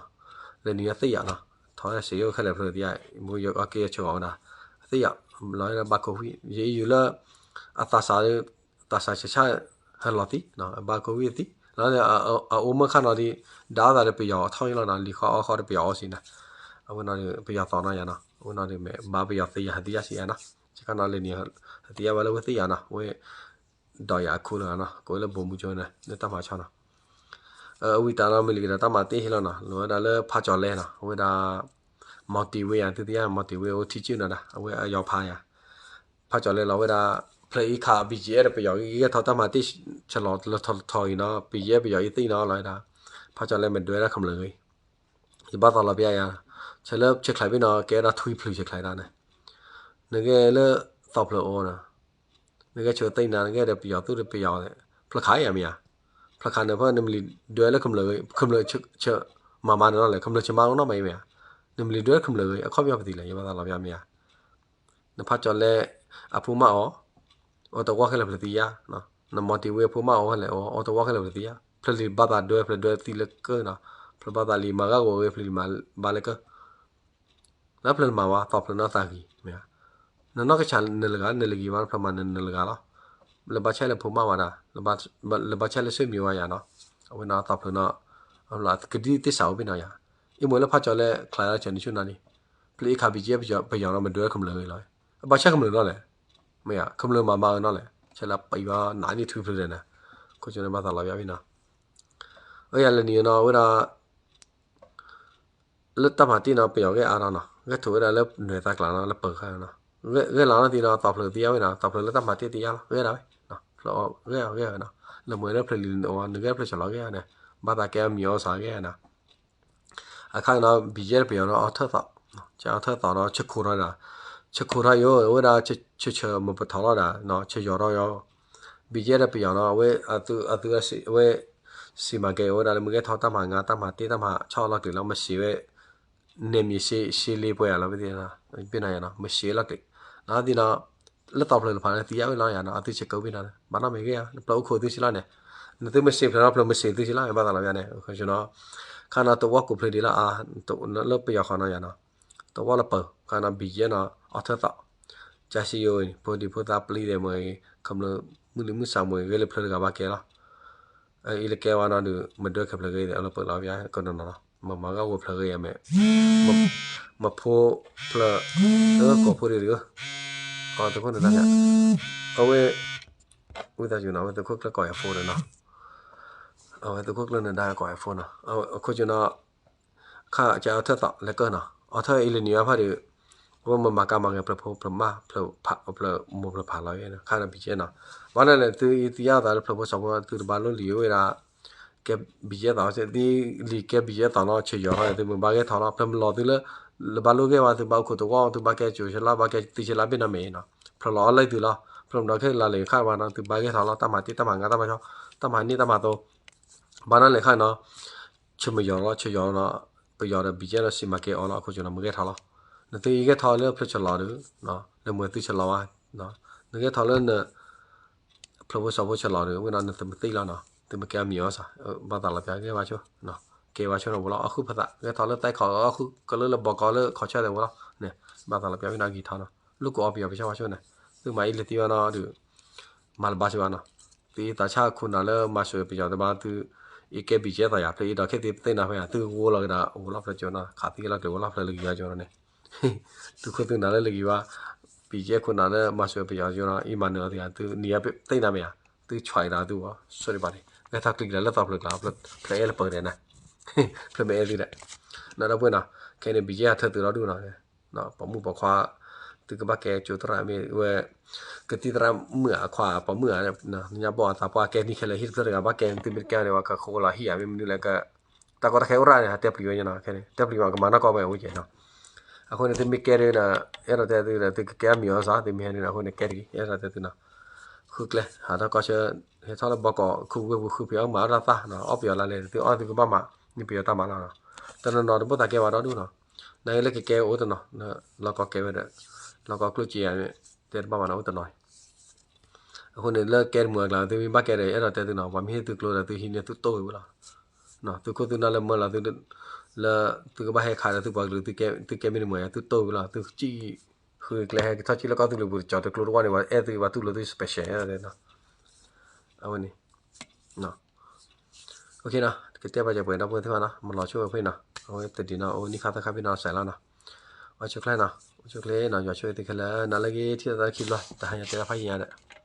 လၢနံၤအသ့ၣ်ယၤနီၤ ထီစ့ယိၣ်ခဲလၢာ်ဖျၢၣ်သ့ၣ်ယၤ မ့ၢ်ယက့ၤဆၢအီၤဝဲဒၣ် အသ့ၣ်ယၤ လီၤဘၣ်ခိၣ်ဝံၣ် ယအံၤယူၤလၢ အသးစၢ် သးစၢ်ဆဲးဆၢ ဟဲလီၤသံ ဘၣ်ခိၣ်ဝံၣ်သံ လီၤန့ၣ် အအိၣ်မုၢ်ခါနီၤဒ် ဒၣ်အသးဒီးပယီၤထီၣ်ယလီၤနီၤ လံၤဃီအီၣ်ဃီဒီးပယီၤအီၣ်စံးနၤ အဝဲနီၤ ပယီၤသီနီၤယၤနီၤ အဝဲနီၤဒ်မ့ၢ်ဘၣ်ပယီၤသ့ယၤဟဲသံယၤစံးယၤနီၤ ဆ့ခါနီၤလၢနံၤ ဟဲသံယၤဝဲလၢဝဲသ့ၣ်ယၤနီၤ ဝဲ ဒီးယၤအခူလၢၤနီၤ ကိးဝဲလၢဘိၣ်မူကၠိန့ၣ် လၢတၢ်မၤဆီၣ်နီၤ အဝံတၢ်နီၤ မ့ၢ်လံကဒီးတၢ်မၤတ့ၢ်ဟ့ၣ်လီၤနီၤ လိၣ်ဝဲဒၣ်လၢဖးကၠီၤလဲနီၤ အဝဲဒၣ် မီၤတံၤဝ့ယၤ သုသ့ၣ်ညါ မီၤတံၤဝ့အိၣ်ထံကၠုၣ်နီၤဒၣ် အဝဲအယီၤဖးယၤ ဖးကၠီၤလဲလီၤဝဲဒၣ် ဖျၢၣ်အံၤခး ဘံၣ်ကၠ့အဲၣ်ဒီးပယီၤဂ့ၤဂ့ၤထီၣ်တၢ်မၤတ့ၢ် ဆဲးလီၤလၢထီထီအံၤနီၤ ဘံၣ်ကၠ့အဲၣ်ပယီၤအံၤသ့ၣ်နီၤလီၤဝဲဒၣ် ဖးကၠီၤလဲမ့ၢ်ဒွဲဒၣ်ကမျၢၢ်ဂ့ၤ ယဘၣ်သးလီၤပျါယၤ ဆဲးလၢဆဲးချဲးဘ့ၣ်နီၤ ကဲဒၣ်ထွံဖျုးဆဲးချဲးဒၣ်န့ၣ် နဂ့ၢ်လၢသီဖျၢၣ်အိၣ်နီၤ နဂ့ၢ်ဆိသ့ၣ်နၤ နဂ့ၢ်ဒီးပယီၤသူၣ်ဒီးပယီၤ ဖျၢၣ်ခးယၤမ့ၢ်ဧါ ဖျၢၣ်ခးနၢၤဖၢ နမ့ၢ်လံဒွဲလၢကမျၢၢ်ဂ့ၤ ကမျၢၢ်ဆၢမၤမၤနၤနီၤလဲၣ်, ကမျၢၢ်ဆၢမၤနီၤမးအံၤမ့ၢ်ဧါ, နမ့ၢ်လံဒွဲလၢကမျၢၢ်ဂ့ၤ အခီပညီပသံလဲၣ်, ယဘၣ်သးလီၤပျါမ့ၢ်ဧါ. နဖးကၠီၤလဲ အဖိမါအီၤ, အိၣ်တဝီခဲလၢာ်ဖျၢၣ်သံယါ, နမီၤတ့ၢ်ဝ့အဖိမါအီၤဝဲလဲၣ်, အိၣ်တဝီခဲလၢာ်ဖျၢၣ်သံယါ, ဖျၢၣ်လံၤဘၣ်သးဒွဲ ဖျၢၣ်ဒွဲသံလၢကၢနီၤ, ဖျၢၣ်ဘၣ်သးလံၤမၤဂၢ်ဂီၤဂ့ၤ ဖျၢၣ်လံၤမၤဘၣ်လၢကၢ လၢဖျၢၣ်မၤဝဲ သီဖျၢၣ်နီၢ်သးဂံၤ, မ့ၢ်ဧါ, နနီၢ်ကစၢ်နလၢၤဂၤ နလၢၤဂံၤဘၣ် ဖျၢၣ်မၤနနလၢၤဂၤလီၤ. လၢဘၣ်ဆဲးလၢဖိမါဝဲဒၣ်, လၢဘၣ်ဆဲးလၢဆၢမံၤဝဲယါနီၤ, အဝဲနီၤသီဖျၢၣ်နီၤ, ကဒံသ့ၣ်စးအိၣ်ဖဲနီၤယါ, အံၤမ့ၢ်လၢဖးကၠီၤလဲ ချါလၢဆၢနဆူၣ်နီၤန့ၣ်, ဖျၢၣ်အံၤခး ဘံၣ်ကဲ ပယီၤနီၤ မ့ၢ်ဒွဲကမျၢၢ်ဂ့ၤလီၤ, အဘၣ်ဆဲးကမျၢၢ်နီၤလဲၣ်, မ့ၢ်ဧါ, ကမျၢၢ်မၤမၤအနီၤလဲၣ်, ဆဲးလၢပယီၤနးန့ၢ်ထုဖျၢၣ်ဒီးနၤ, ခိၣ်ကၠိန့ၣ်ဘၣ်သးလီၤပျါဖဲနီၤ, အယၤလၢနံၤနီၤ အဝဲဒၣ် လၢတၢ်မၤတ့ၢ်နီၤ ပယီၤဂဲၤအါထီၣ်နီၤ, ဂဲၤထီၣ်ဝဲဒၣ်လၢနွဲၣ်သးကျးနီၤ လၢပၢၤခါနီၤ, ဂဲၤလီၤနီၤသံနီၤ သီဖျၢၣ်သံအဝဲနီၤ, သီဖျၢၣ်လၢတၢ်မၤတ့ၢ်တယါလီၤ ဂဲၤဒၣ်ဝဲ, ဖျၢၣ်အီၤဂဲၤအီၤဂဲၤဝဲနီၤ, လၢမ့ၢ်လၢဖျၢၣ်လံၤန့ၣ် နဂဲၤဖျၢၣ်ဆၢလီၤဂဲၤန့ၣ်, ဘၣ်သးကဲအမံၤအီၣ်စးဂဲၤနီၤ အခါနီၤ ဘံၣ်ယဲၢ်တပယီၤနီၤ အီၣ်ထၢၣ်သီ, ကၠအီၣ်ထၢၣ်သီဒီး ဆၢခိၣ်ထီၣ်ဒီး, ဆၢခိၣ်ထီၣ်ယိၤ အဝဲဒၣ်ဆၢဆၢမ့ၢ်ပထီၣ်လီၤဒီး ဆၢယီၤထီၣ်ယိၤ, ဘံၣ်ယဲၢ်တပယီၤနီၤ အဝဲ အသုအဝဲ စံးမၤကဲအဝဲဒၣ်လၢမ့ၢ်ဂဲၤထီၣ်တၢ်မၤငါတၢ်မၤတ့ၢ်တၢ်မၤဆီၣ်လီၤကျဲၤလီၤ မ့ၢ်စံးဝဲ နဲမံၤစ့လ့ပှဲၤလီၤ ပ့ၤနီၤယါနီၤ မ့ၢ်စံးလီၤကျဲၤ, နီၤသံနီၤ လၢသီဖျၢၣ်တဖၣ်န့ၣ် သံယါဝဲလီၤယါနီၤ အသုဆၢကိးပ့ၤနီၤ ဘၣ်နီတမံၤဂ့ၤဧါ နပျၢၤအိၣ်ခိးသုဆံးလီၤန့ၣ်, နသုမ့ၢ်စံးဖျၢၣ်နီၤ ဖျၢၣ်မ့ၢ်စံးသုဆံးလီၤ ဘၣ်သးလီၤယါန့ၣ်, ခါနီၤ တဝီကိးဖျၢၣ်ဒံးလီၤအါ, လၢပယီၤဃီနီၤယါနီၤ, တဝီလၢပၢၤ ခါနီၤ ဘံၣ်ယဲၢ်နီၤ အီၣ်ထၢၣ်သီ, ကၠစံယိၤ ဖိဒံဖိသၣ်ပျံၤဒဲးမ့ၢ်ဂ့ၤ ခမျၢၣ်မုၢ်လံၤမုၢ်ဆးမ့ၢ်ဂ့ၤ ဂ့ၤလၢဖျၢၣ်တဂၤဘၣ်ကဲလီၤ အံၤလၢကဲဝဲနီၤဒုး မ့ၢ်ဒွဲခဲဖျၢၣ်ဂ့ၤဒီး အလီၤပၢၢ်လီၤပျါကနီၤနီၤလီၤ, မ့ၢ်မၤဂၢ်ဂီၤဖျၢၣ်ဂ့ၤအမဲာ်, မ့ၢ်ဖိဖျၢၣ်, ကိးဖိဒံးဒုး, ကိးသုးခိၣ်နဒါ, အဝဲ, ဝံသးစူၤနီၤ အဝဲသုးခိၣ်ကျၢၢ်ကိးယၤဖိဒီးနီၤ, အဝဲသုးခိၣ်ကျၢၢ်နဒါကိးယၤဖိနီၤ, အခိၣ်ကၠိနီၤ ခါကၠအီၣ်ထၢၣ်သီလဲၤကၢၢ်နီၤ အီၣ်ထၢၣ်အံၤလၢနံၤအါဖးဒုး, အဝဲမ့ၢ်မၤကါမၤဂဲၤဖျၢၣ်ဖိဖျၢၣ်မါ ဖျၢၣ်ဖးဖျၢၣ်မိၢ်ဖျၢၣ်ဖးလီၤ ခါဒီးဘံၣ်ကဲနီၤ, ဘၣ်န့ၣ်လဲၣ် သုအံၤသံယါသးလၢဖျၢၣ်ဖိစီၤဖိ သုတဘၣ်လိၣ်လံၤဝဲဒၣ်, ကဲဘံၣ်ကဲသီ သုလံၤကဲဘံၣ်ကဲသီနီၤ ဆၢယီၤထီၣ် သုမ့ၢ်ဘၣ်ဂဲၤထီၣ်လီၤ ဖျၢၣ်မလီၤသုလၢ, လၢဘၣ်လိၣ်ဂဲၤဝဲ သုဘၣ်အိၣ်ခိးတဝီ သုဘၣ်ကဲကၠိၤဆဲလါ ဘၣ်ကဲသံဆဲလါဘ့ၣ်နီၤမ့ၢ်နီၤ, ဖျၢၣ်လီၤအီၣ်လၢသုလီၤ ဖျၢၣ်မဒီးခဲလၢာ်လၢခါဘၣ်နီၤ သုဘၣ်ဂဲၤထီၣ်လီၤ တၢ်မၤတ့ၢ်တၢ်မၤငါတၢ်မၤဆီ တၢ်မၤန့ၢ်တၢ်မၤသိ ဘၣ်နီၤလဲၣ်ခါနီၤ ဆၢမယီၤလီၤ ဆၢယီၤနီၤ, ပယီၤဒီးဘံၣ်ကဲဒီးစံးမၤကဲအီၤလီၤ အခိၣ်ကၠိနီၤ မ့ၢ်ဂဲၤထီၣ်လီၤ, နသုအံၤဂဲၤထီၣ်လၢဖျၢၣ်ဆၢလီၤဒီး, လၢမ့ၢ်သုဆၢလီၤဘၣ်, နဂဲၤထီၣ်လၢန, ဖျၢၣ်ဖိစီၤဖိဆၢလီၤဒီး ဝဲနီၤနသုမသံလီၤနီၤ သုမ့ၢ်ကဲအမံၤအီၤစး, ဘၣ်သးလီၤပျါဂဲၤဘၣ်ဆိ, ကဲဘၣ်ဆိနီၤဝဲလီၤ အဃုဖသး ဂဲၤထီၣ်လၢသဲခီၣ်အီၣ်ဃုကလၢလၢဘီကီးလၢခီၣ်ဆၢဒီးဝဲလီၤန့ၣ်, ဘၣ်သးလီၤပျါဝဲနီၤဂံၢ်ထီၣ်နီၤ လူၢ်ကိးအီပယီၤပဆၢဘၣ်ဆိန့ၣ်, သုမၤအံၤလၢသံဘၣ်နီၤဒီး မၤလၢၤဘၣ်စ့ၢ်ဘၣ်နီၤ, သုအံၤသးဆၣ်ခိၣ်နၢ်လၢမၤစၢၤပယီၤတဘၣ်သု, အံၤကဲဘံၣ်ကဲသီယၤ ဖျၢၣ်အံၤဒီးခဲသ့ၣ်ပသ့ၣ်နၤဖဲယၤ သုဂိလီၤကဒီး ဂိလီၤဖျၢၣ်ကၠိနီၤ ခးသံလီၤကျဲၤဂိလီၤဖျၢၣ်လၢကယၤကၠိနီၤန့ၣ်, သုခိၣ်သုနၢ်လၢလၢကယၤဘၣ်, ဘံၣ်ကဲခိၣ်နၢ်လၢမၤစၢၤပယီၤကၠိနီၤ အံၤမၤနၢၤအီၤသ့ၣ်ယၤ သုနံၤယၤပသ့ၣ်နၤမ့ၢ်ယၤ, သုဆွဲးဒီးသုဝဲ ဆိဒံးဘၣ်န့ၣ် ဂဲၤထီၣ်ကျံၤကဒါလၢသီဖျၢၣ်ကျါ ဖျၢၣ်အဲၣ်လၢပၢၤဒဲးနၤ, ဖျၢၣ်မ့ၢ်အဲၣ်သုဒဲး, နီၤဒီပုၢ်ဝဲၢ်နီၤ ခဲန့ၣ်ဘံၣ်ကဲအထၢၣ်သုးလီၤဒူၣ်နီၤ ပိာ်မုၣ်ပိာ်ခွါ, သုကဘၣ်ကဲကၠိသရၣ်မ့ၢ်ဝဲ, ကသံၣ်သရၣ်မုၣ်အခွါပိာ်မုၣ်ဧါ, ညါဘီၣ်အသးပှၢ်ကဲနံၣ်ခဲလၢာ် ဟံၣ်တဖျၢၣ်တဂၤဘၣ်ကဲန့ၣ် သုမ့ၢ်တကဲန့ၣ် ပှၤကဃိလီၤဟံၣ်ဧါ မ့ၢ်မနုၤလဲၣ်က, တၢ်ကီတၢ်ခဲအိၣ်ရၣ်န့ၣ် ဟးတဲပျံၤဝဲညါနီၤ ခဲန့ၣ် တဲပျံၤဝဲကမၤနီၢ်ကီၢ်ဝဲအဝဲကဲနီၤ, အဃိန့ၣ် သုမ့ၢ်ကဲဒ်န့ၣ် အဲၣ်ဒိးတဲသုဒီး သုကကဲအမံၤအီၤစး သုမ့ၢ်ဟဲဒ်န့ၣ် အဃိန့ၣ်ကဲတဂ့ၤ အဲၣ်ဒိးတဲသုနီၤ, ဃုကျဲ ဟးထီၣ်ကီၢ်ဆၢ, ဟဲထီၣ်လၢဘီကီး ခုဝ့ၢ်ပူၤ ဃုဖံးအီၣ်မၤအီၣ်တၢ်သၣ်နီၤ အီၣ်ပယီၤလါလဲၣ် သုအီၣ်သုကဘၣ်မၤ, န့ၣ်ပယီၤတၢ်မၤလီၤနီၤ, တနီၤနီၤတဘၣ်သးကဲဘၣ်ဒီဒူၣ်နီၤ, နာ်က့လၢကကဲအိၣ်တနီၤ, လီၢ်ကီၢ်ကဲဝဲဒီး, လီၢ်ကီၢ်ကျိၣ်စ့ယၤန့ၣ်, တဲတဘၣ်မၤနီၤအိၣ်တနီၤ, အဃိန့ၣ် လၢကဲတမုာ်အကျါ သုမ့ၢ်ဘၣ်ကဲဒီး အဲၣ်ဒိးတဲသုနီၤ ပှၤမ့ၢ်ဟ့ၣ်သုကျိဒီး သုဟံးန့ၢ်သုတိၢ်ဝံၤလီၤ, သုခိၣ်သုနၢ်လၢမၢလီၤသု, လၢသုကဘၣ်ဟဲခးဒီးသုပှၤကလုာ် သုကဲမ့ၢ်တမုာ်ယၤ သုတိၢ်ဝံၤလီၤ သုစံၣ်, ဃုကျဲဟဲကထီၣ်ကံၣ်လၢကီၢ်သူလ့ၤပူၤ တကၠီၤတကျိတဝၢ်န့ၣ် ပှၤအဲၣ်သု ပှၤတူၢ်လိာ်သု special အဝဲန့ၣ် ကတဲဘၣ်ကပှဲၤဒီပုၢ်ဝဲၢ်သ့ၣ်တဖၣ်နီၤ မၤလီၤဆိၣ်ဝဲဖဲနီၤ အဝဲတဒံးနီၤ အိၣ်နံၣ်ခါသၢခါဖဲနီၤ စဲးလီၤနီၤ, အိၣ်ဆူၣ်ချ့နီၤ အိၣ်ဆူၣ်ချ့နီၤ ယွၤဆိၣ်ဂ့ၤသုခဲလၢာ် နၤလၢဂ့ၤ ထံၣ်လိာ်သးခံဘျီ တဟါညါတဲဒၣ်ဖးယံၤညါဒီး